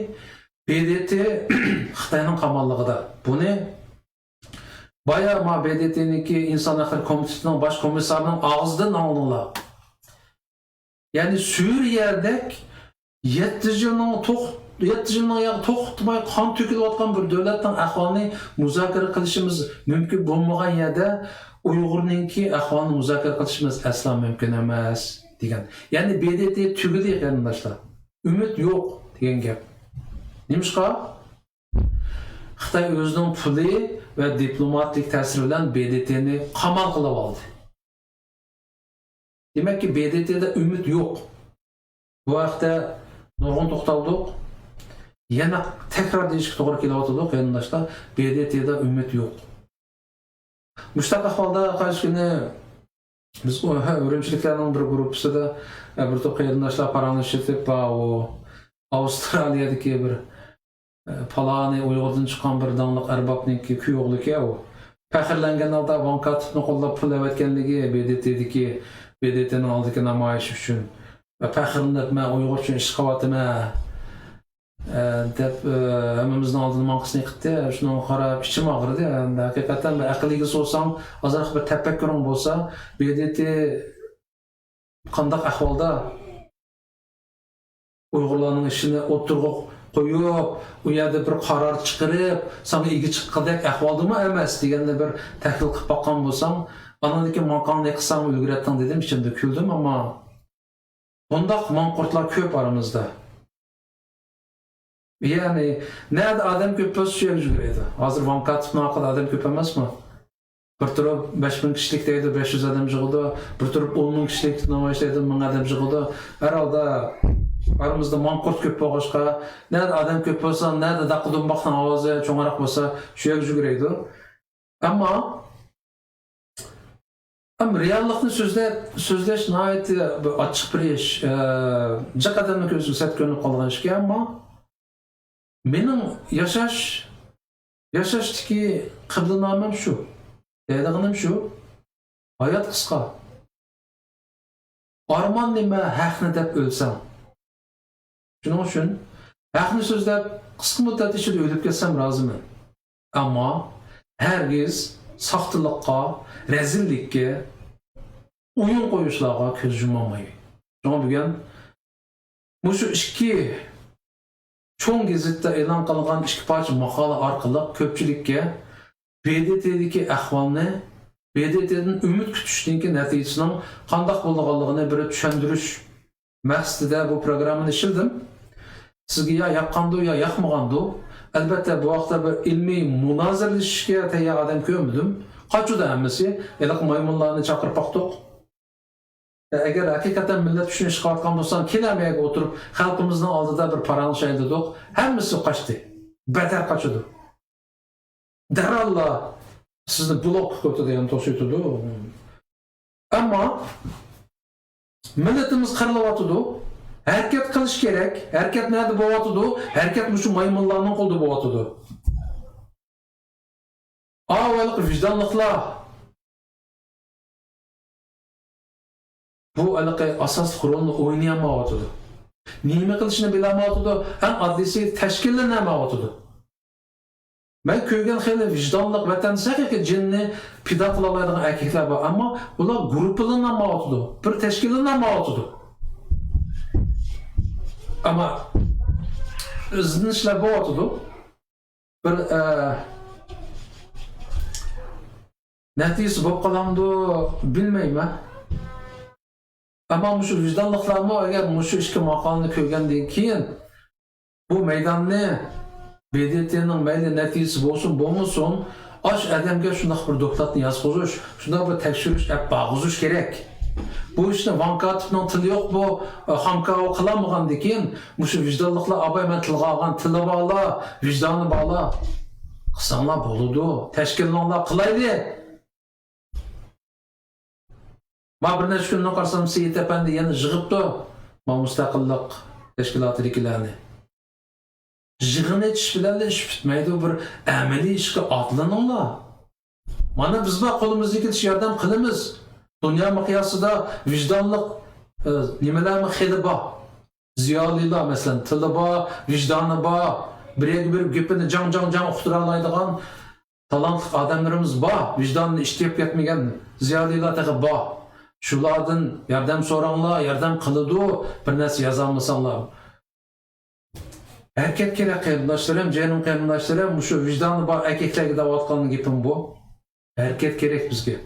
ب د ت خىتاينىڭ قاماللىقىدا. بۇنى بايا ما ب د ت نىڭكى ئىنسان ھەقلىرى كومىتېتىنىڭ باش كومىسسارىنىڭ ئاغزىدىن ئاڭلىدىڭلار. يەنى سۈرىيەدەك يەتتە يىلنىڭ توخ-، يەتتە يىلنىڭ ياقى توختىماي قان تۆكۈلۈۋاتقان بىر دۆلەتنىڭ ئەھۋالىنى مۇزاكىرە قىلىشىمىز مۇمكىن بولمىغان يەردە ئۇيغۇرنىڭكى ئەھۋالىنى مۇزاكىرە قىلىشىمىز ئەسلا مۇمكىن ئەمەس، دېگەن. يەنى ب د ت تۈگىدى، قېرىنداشلار. ئۈمىد يوق دېگەن گەپ. نېمىشقا؟ خىتاي ئۆزىنىڭ پۇلى ۋە دىپلوماتىك تەسىرى بىلەن ب د ت نى قامال قىلىۋالدى. دېمەككى، ب د ت دا ئۈمىد يوق. بۇ ھەقتە نۇرغۇن توختالدۇق. يەنە تەكرار دېيىشكە توغرا كېلىۋاتىدۇ، قېرىنداشلار، ب د ت دا ئۈمىد يوق. مۇشۇنداق ئەھۋالدا قايسى كۈنى بىز ئۇ-، ھە، ئۈرۈمچىلىكلەرنىڭ بىر گۇرۇپپىسىدا، ئە، بىر توپ قېرىنداشلار پاراڭلىشىپ، ئاۋۇ ئاۋسترالىيەدىكى بىر، ئە، پالانى ئۇيغۇردىن چىققان بىر داڭلىق ئەربابنىڭكى كۈيئوغلىكەن ئۇ. پەخىرلەنگەن ھالدا ۋاڭ كاتىپنى قوللاپ پۇل ئەۋەتكەنلىكى ب د ت دىكى، ب د ت نىڭ ئالدىدىكى نامايىش ئۈچۈن. ۋە پەخىرلىنىپ، مەن ئۇيغۇر ئۈچۈن ئىش قىلىۋاتىمەن، ئە، دەپ، ئە، ھەممىمىزنىڭ ئالدىدا ماڭقىسىنى قىپتۇ. شۇنىڭغا قاراپ ئىچىم ئاغرىدى. ئەمدى ھەقىقەتەن بىر ئەقىل ئىگىسى بولساڭ، ئازراق بىر تەپەككۇرۇڭ بولسا، ب د ت قانداق ئەھۋالدا ئۇيغۇرلارنىڭ ئىشىنى ئوتتۇرىغا قويۇپ، ئۇ يەردە بىر قارار چىقىرىپ، ساڭا ئىگە چىققۇدەك ئەھۋالدىمۇ ئەمەس دېگەننى بىر تەھلىل قىلىپ باققان بولساڭ، ئانىڭدىن كېيىن ماڭقاڭنى قىلساڭ ئۆلگۈرەتتىڭ دېدىم، ئىچىمدە كۈلدۈم، ئەمما بۇنداق ماڭقۇرتلار كۆپ ئارىمىزدا. يەنى، نەدە ئادەم كۆپ بولسا، شۇ يەرگە يۈگۈرەيدۇ. ھازىر ۋاڭ كاتىپنىڭ ئارقىدا ئادەم كۆپ ئەمەسمۇ؟ بىر تۇرۇپ بەش مىڭ كىشىلىك دەيدۇ، بەش يۈز ئادەم يىغىدۇ. بىر تۇرۇپ ئون مىڭ كىشىلىك نامايىش دەيدۇ، مىڭ ئادەم يىغىدۇ. ھەر ھالدا ئارىمىزدا ماڭقۇرت كۆپ بولغاچقا، نەدە ئادەم كۆپ بولسا، نەدە داققا دۇمباقنىڭ ئاۋازى چوڭراق بولسا، شۇ يەرگە يۈگۈرەيدۇ. ئەمما ئەمما رېئاللىقنى سۆزلەپ، سۆزلەش ناھايىتى بىر ئاچچىق بىر ئىش، ئە، جىق ئادەمنىڭ كۆزىگە سەت كۆرۈنۈپ قالىدىغان ئىشكەن، ئەمما مېنىڭ ياشاش، ياشاشتىكى قىبلىنامەم شۇ، دەيدىغىنىم شۇ، ھايات قىسقا. ئارمان نېمە، ھەقنى دەپ ئۆلسەڭ. شۇنىڭ ئۈچۈن ھەقنى سۆزلەپ، قىسقا مۇددەت ئىچىدە ئۆلۈپ كەتسەم رازىمەن. ئەمما ھەرگىز ساختىلىققا، رەزىللىككە، ئويۇن قويۇشلارغا كۆز يۇمالمايلى. شۇڭا بۈگۈن مۇشۇ ئىككى چوڭ گېزىتتە ئېلان قىلغان ئىككى پارچە ماقالە ئارقىلىق كۆپچىلىككە ب د ت دىكى ئەھۋالنى، ب د ت دىن ئۈمىد كۈتۈشنىڭكى نەتىجىسىنىڭ قانداق بولىدىغانلىقىنى بىر چۈشەندۈرۈش مەقسىتىدە بۇ پروگراممىنى ئىشلىدىم. سىزگە يا ياققاندۇ، يا ياقمىغاندۇ. ئەلبەتتە، بۇ ھەقتە بىر ئىلمىي مۇنازىرىلىشىشكە تەييار ئادەم كۆرمىدىم. قاچىدۇ ھەممىسى. ھېلىقى مايمۇنلارنى چاقىرىپ باقتۇق. ئەگەر ھەقىقەتەن مىللەت ئۈچۈن ئىش قىلىۋاتقان بولساڭ، كېلە مەيەگە ئولتۇرۇپ، خەلقىمىزنىڭ ئالدىدا بىر پاراڭلىشايلى دېدۇق. ھەممىسى قاچتى. بەتەر قاچىدۇ. دەرھاللا سىزنى بلوك قىلىۋېتىدۇ، يەنى توسۇۋېتىدۇ. ئەمما مىللىتىمىز قىرىلىۋاتىدۇ. ھەرىكەت قىلىش كېرەك. ھەرىكەت نەدە بولۇۋاتىدۇ؟ ھەرىكەت مۇشۇ مايمۇنلارنىڭ قولىدا بولۇۋاتىدۇ. ئاۋۇ ھېلىقى ۋىجدانلىقلار بۇ ھېلىقى ئاساسلىق رولنى ئوينىيالمايۋاتىدۇ. نېمە قىلىشنى بىلەلمەيۋاتىدۇ. ئەڭ ئاددىيسى تەشكىللىنەلمەيۋاتىدۇ. مەن كۆرگەن خېلى ۋىجدانلىق، ۋەتەن ھەققىدە جېنىنى پىدا قىلالايدىغان ئەركەكلەر بار، ئەمما ئۇلار گۇرۇپپىلىنەلمەيۋاتىدۇ، بىر تەشكىللىنەلمەيۋاتىدۇ. ئەمما ئىزدىنىشلەر بولۇۋاتىدۇ. بىر، ئە، نەتىجىسى بولۇپ قالامدۇ، بىلمەيمەن. ئەمما مۇشۇ ۋىجدانلىقلارمۇ ئەگەر مۇشۇ ئىككى ماقالىنى كۆرگەندىن كېيىن، بۇ مەيداننى، بېدېتېنىڭ مەيلى نەتىجىسى بولسۇن، بولمىسۇن، ئاشۇ ئادەمگە شۇنداق بىر دوكلاتنى يازغۇزۇش، شۇنداق بىر تەكشۈرۈش ئەپ بارغۇزۇش كېرەك. بۇ ئىشنى ۋاڭ كاتىپنىڭ تىلى يوق، بۇ، ئە، خامكاۋا قىلالمىغاندىكىن، مۇشۇ ۋىجدانلىقلار، ئاباي، مەن تىلغا ئالغان تىلى بارلار، ۋىجدانى بارلار، قىلساڭلار بولىدۇ، تەشكىللىنىڭلار، قىلايلى. ما بىر نەچچە كۈندىن قارىسام، سېيىت ئەپەندى يەنە يىغىپتۇ، ما مۇستەقىللىق تەشكىلاتىدىكىلەرنى. يىغىن ئېچىش بىلەنلا ئىش پۈتمەيدۇ، بىر ئەمەلىي ئىشقا ئاتلىنىڭلار. مانا بىز بار، قولىمىزدىن كېلىشىچە ياردەم قىلىمىز. دۇنيا مىقياسىدا ۋىجدانلىق، ئە، نېمىلەرمۇ خېلى بار. زىيالىيلار، مەسىلەن، تىلى بار، ۋىجدانى بار، بىر يەرگە بېرىپ گېپىنى جاڭ، جاڭ، جاڭ ئۇقتۇرالايدىغان تالانتلىق ئادەملىرىمىز بار، ۋىجدانىنى ئىشتىياپ كەتمىگەن زىيالىيلار تېخى بار. شۇلاردىن ياردەم سوراڭلار، ياردەم قىلىدۇ، بىر نەرسە يازالمىساڭلار. ھەرىكەت كېرەك، قېرىنداشلىرىم، جېنىم قېرىنداشلىرىم، مۇشۇ ۋىجدانى بار ئەركەكلەرگە دەۋاتقان گېپىم بۇ. ھەرىكەت كېرەك بىزگە.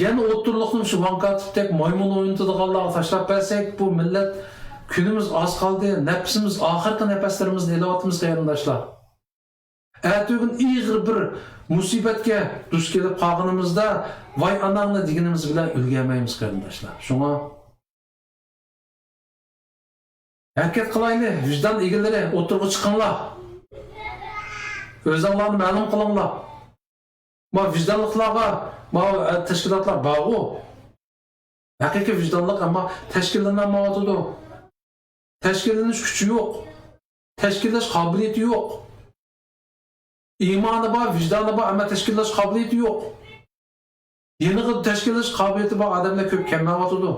يەنە ئوتتۇرىلىقنى شۇ ۋاڭ كاتىپتەك مايمۇن ئوينىتىدىغانلارغا تاشلاپ بەرسەك، بۇ مىللەت كۈنىمىز ئاز قالدى، نەپىسىمىز، ئاخىرقى نەپەسلىرىمىزنى ئېلىۋاتىمىز، قېرىنداشلار. ئەتىگۈن ئېغىر بىر مۇسىبەتكە دۇچ كېلىپ قالغىنىمىزدا، ۋاي ئاناڭنى دېگىنىمىز بىلەن ئۈلگۈرمەيمىز، قېرىنداشلار. شۇڭا ھەرىكەت قىلايلى، ۋىجدان ئىگىلىرى، ئوتتۇرىغا چىقىڭلار. ئۆزۈڭلارنى مەلۇم قىلىڭلار. ما ۋىجدانلىقلارغا، ما، ئە، تەشكىلاتلار بارغۇ. ھەقىقىي ۋىجدانلىق، ئەمما تەشكىللىنەلمەيۋاتىدۇ. تەشكىللىنىش كۈچى يوق. تەشكىللەش قابىلىيىتى يوق. ئىمانى بار، ۋىجدانى بار، ئەمما تەشكىللەش قابىلىيىتى يوق. يېنىغا تەشكىللەش قابىلىيىتى بار ئادەملەر كۆپ كەلمەيۋاتىدۇ.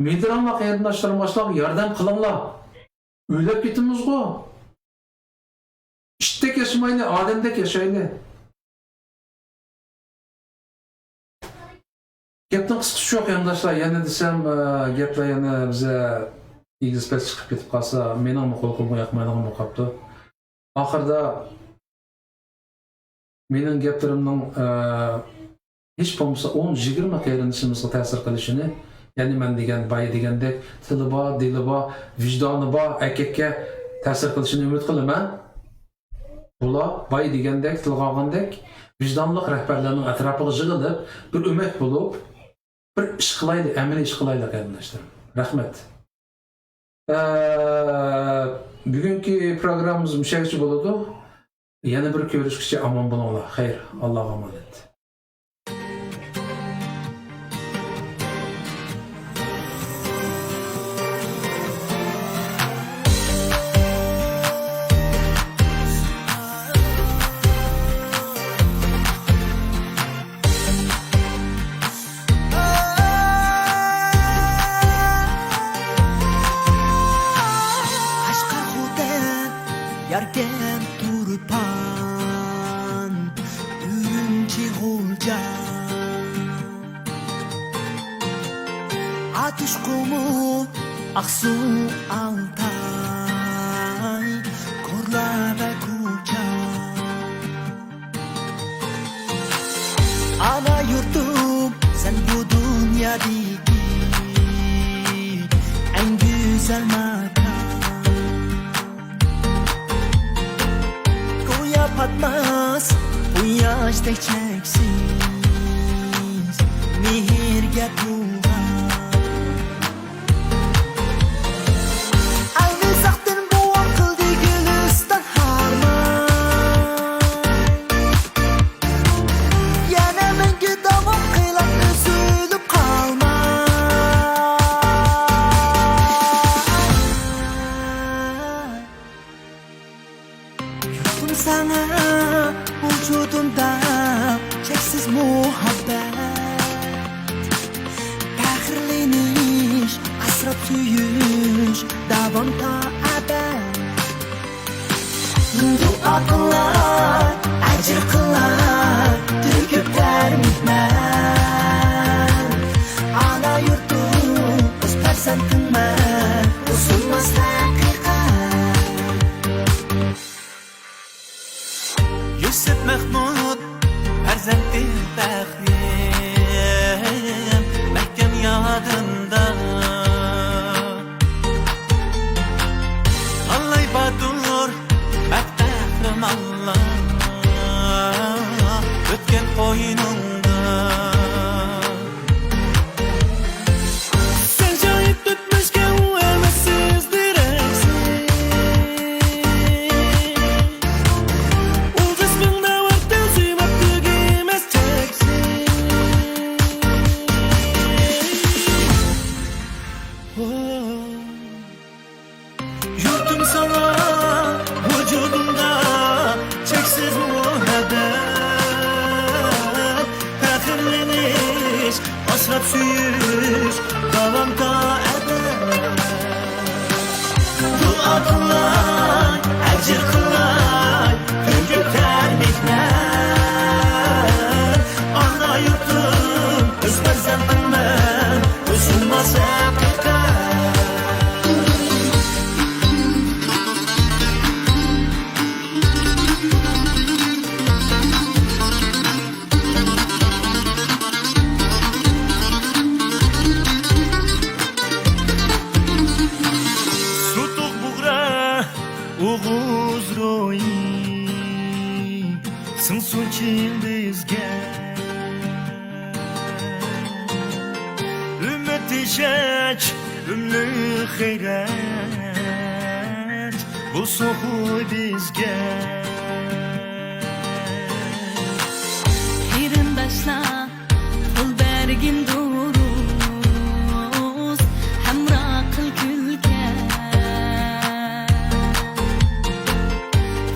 مىدىرىڭلار، قېرىنداشلىرىم، ئاشۇلارغا ياردەم قىلىڭلار. ئۆلۈپ كېتىمىزغۇ. ئىتتەك ياشىمايلى، ئادەمدەك ياشايلى. گەپنىڭ قىسقىسى شۇ، قېرىنداشلار، يەنە دېسەم، ئە، گەپلەر يەنە بىزە ئېگىز-پەس چىقىپ كېتىپ قالسا، مېنىڭمۇ قۇلىقىمغا ياقمايدىغان بولۇپ قاپتۇ. ئاخىرىدا مېنىڭ گەپلىرىمنىڭ، ئە، ھېچ بولمىسا ئون، يىگىرمە قېرىندىشىمىزغا تەسىر قىلىشىنى، يەنى مەن دېگەن، بايا دېگەندەك، تىلى بار، دىلى بار، ۋىجدانى بار ئەركەككە تەسىر قىلىشىنى ئۈمىد قىلىمەن. بۇلار بايا دېگەندەك، تىلغا ئالغاندەك، ۋىجدانلىق رەھبەرلەرنىڭ ئەتراپىغا يىغىلىپ، بىر ئۆمەك بولۇپ، بىر ئىش قىلايلى، ئەمەلىي ئىش قىلايلى، قېرىنداشلىرىم. رەھمەت. ئە، بۈگۈنكى پروگراممىمىز مۇشۇ يەرگىچە بولىدۇ. يەنە بىر كۆرۈشكىچە ئامان بولۇڭلار. خەير، ئاللاغا ئامانەت. قەشقەر، خوتەن، ياركەنت، تۇرپان، ئۈرۈمچى، غۇلجا، ئاتۇش، قۇمۇل، ئاقسۇ، ئالتاي، كورلا ۋە كۇچا. ئانا يۇرتۇم، سەن بۇ دۇنيادىكى ئەڭ گۈزەل ماكان. گويا پاتماس قۇياشتەك چەكسىز مېھىرگە تولغان. ئەينى ساقتىن بوۋام قىلدى گۈلىستان خارمان. يەنە مەڭگۈ داۋام قىلاتتى سۆيۈلۈپ قالماي. قىلاي، ئەجىر قىلاي، تۆكۈپ تەر مېھمەن. ئانا يۇرتۇم، ئۆز پەرزەنتىڭمەن، بۇ سۇنماس ھەقىقەت. يۈسۈپ مەخمۇت پەرزەنتى پەخرىم، مەھكەم يادىمدا. ئاللاي باتۇر، مەرد قەھرىمانلار ئۆتكەن قوينۇڭدا. سەن شاھىت ئۆتمۈشكە ئۇ ئەمەس سىزدىرەكسىز. ئۇ جىسمىڭدا بار تەزىمات تۈگىمەس چەكسىز. يۇرتۇم ساڭا ۋۇجۇدۇمدا چەكسىز مۇھەببەت، پەخىرلىنىش، ئاسراپ سۆيۈش داۋام تا ئەبەد. دۇئا قىلاي، ئەجىر قىلاي، تۆكۈپ تەر مېھنەت. ئانا يۇرتۇم، ئۆز پەرزەنتىڭمەن، بۇ سۇنماس ھەقىقەت. سۇتۇق بۇغرا ئوغۇز روھى سىڭسۇن چىڭ بىزگە. ئۈمىد ئىشەنچ، ئۆملۈك غەيرەت بولسۇن خۇي بىزگە. قېرىنداشلار، قول بەرگىن دۇرۇس، ھەمراھ قىل كۈلكە.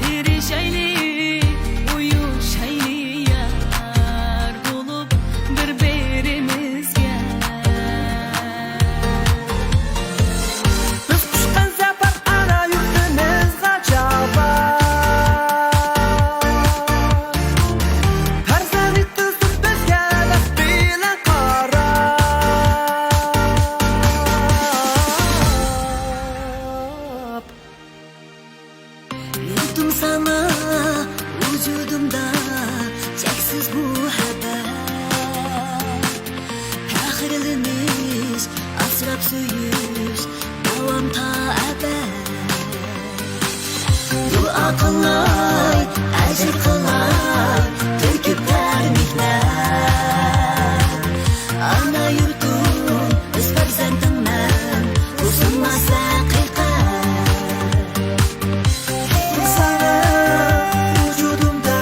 تىرىشايلى، ئۇيۇشايلى يار بولۇپ بىر-بىرىمىزگە. بىز قۇشقان سەپەر ئانا يۇرتىمىزغا چاپار. پەرزەنت يېتىلسۇن بىزگە بەخت بىلەن قاراپ. يۇرتۇم ساڭا ۋۇجۇدۇمدا چەكسىز مۇھەببەت، پەخىرلىنىش، ئاسراپ سۆيۈش داۋام تا ئەبەد. دۇئا قىلاي، ئەجىر قىلاي، تۆكۈپ تەر مېھنەت. ئانا يۇرتۇم، ئۆز پەرزەنتىڭمەن، بۇ سۇنماس ھەقىقەت. ساڭا ۋۇجۇدۇمدا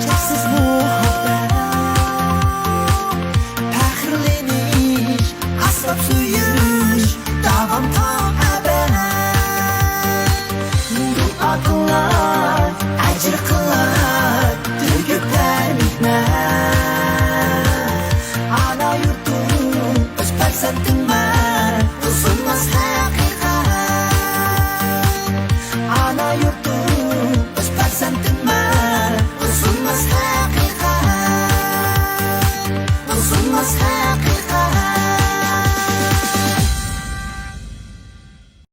چەكسىز مۇھەببەت، پەخىرلىنىش، ئاسراپ سۆيۈش داۋام تا ئەبەد. دۇئا قىلاي، ئەجىر قىلاي، تۆكۈپ تەر مېھنەت. ئانا يۇرتۇم، ئۆز پەرزەنتىڭمەن، بۇ سۇنماس ھەقىقەت. ئانا يۇرتۇم، ئۆز پەرزەنتىڭمەن، بۇ سۇنماس ھەقىقەت. بۇ سۇنماس ھەقىقەت.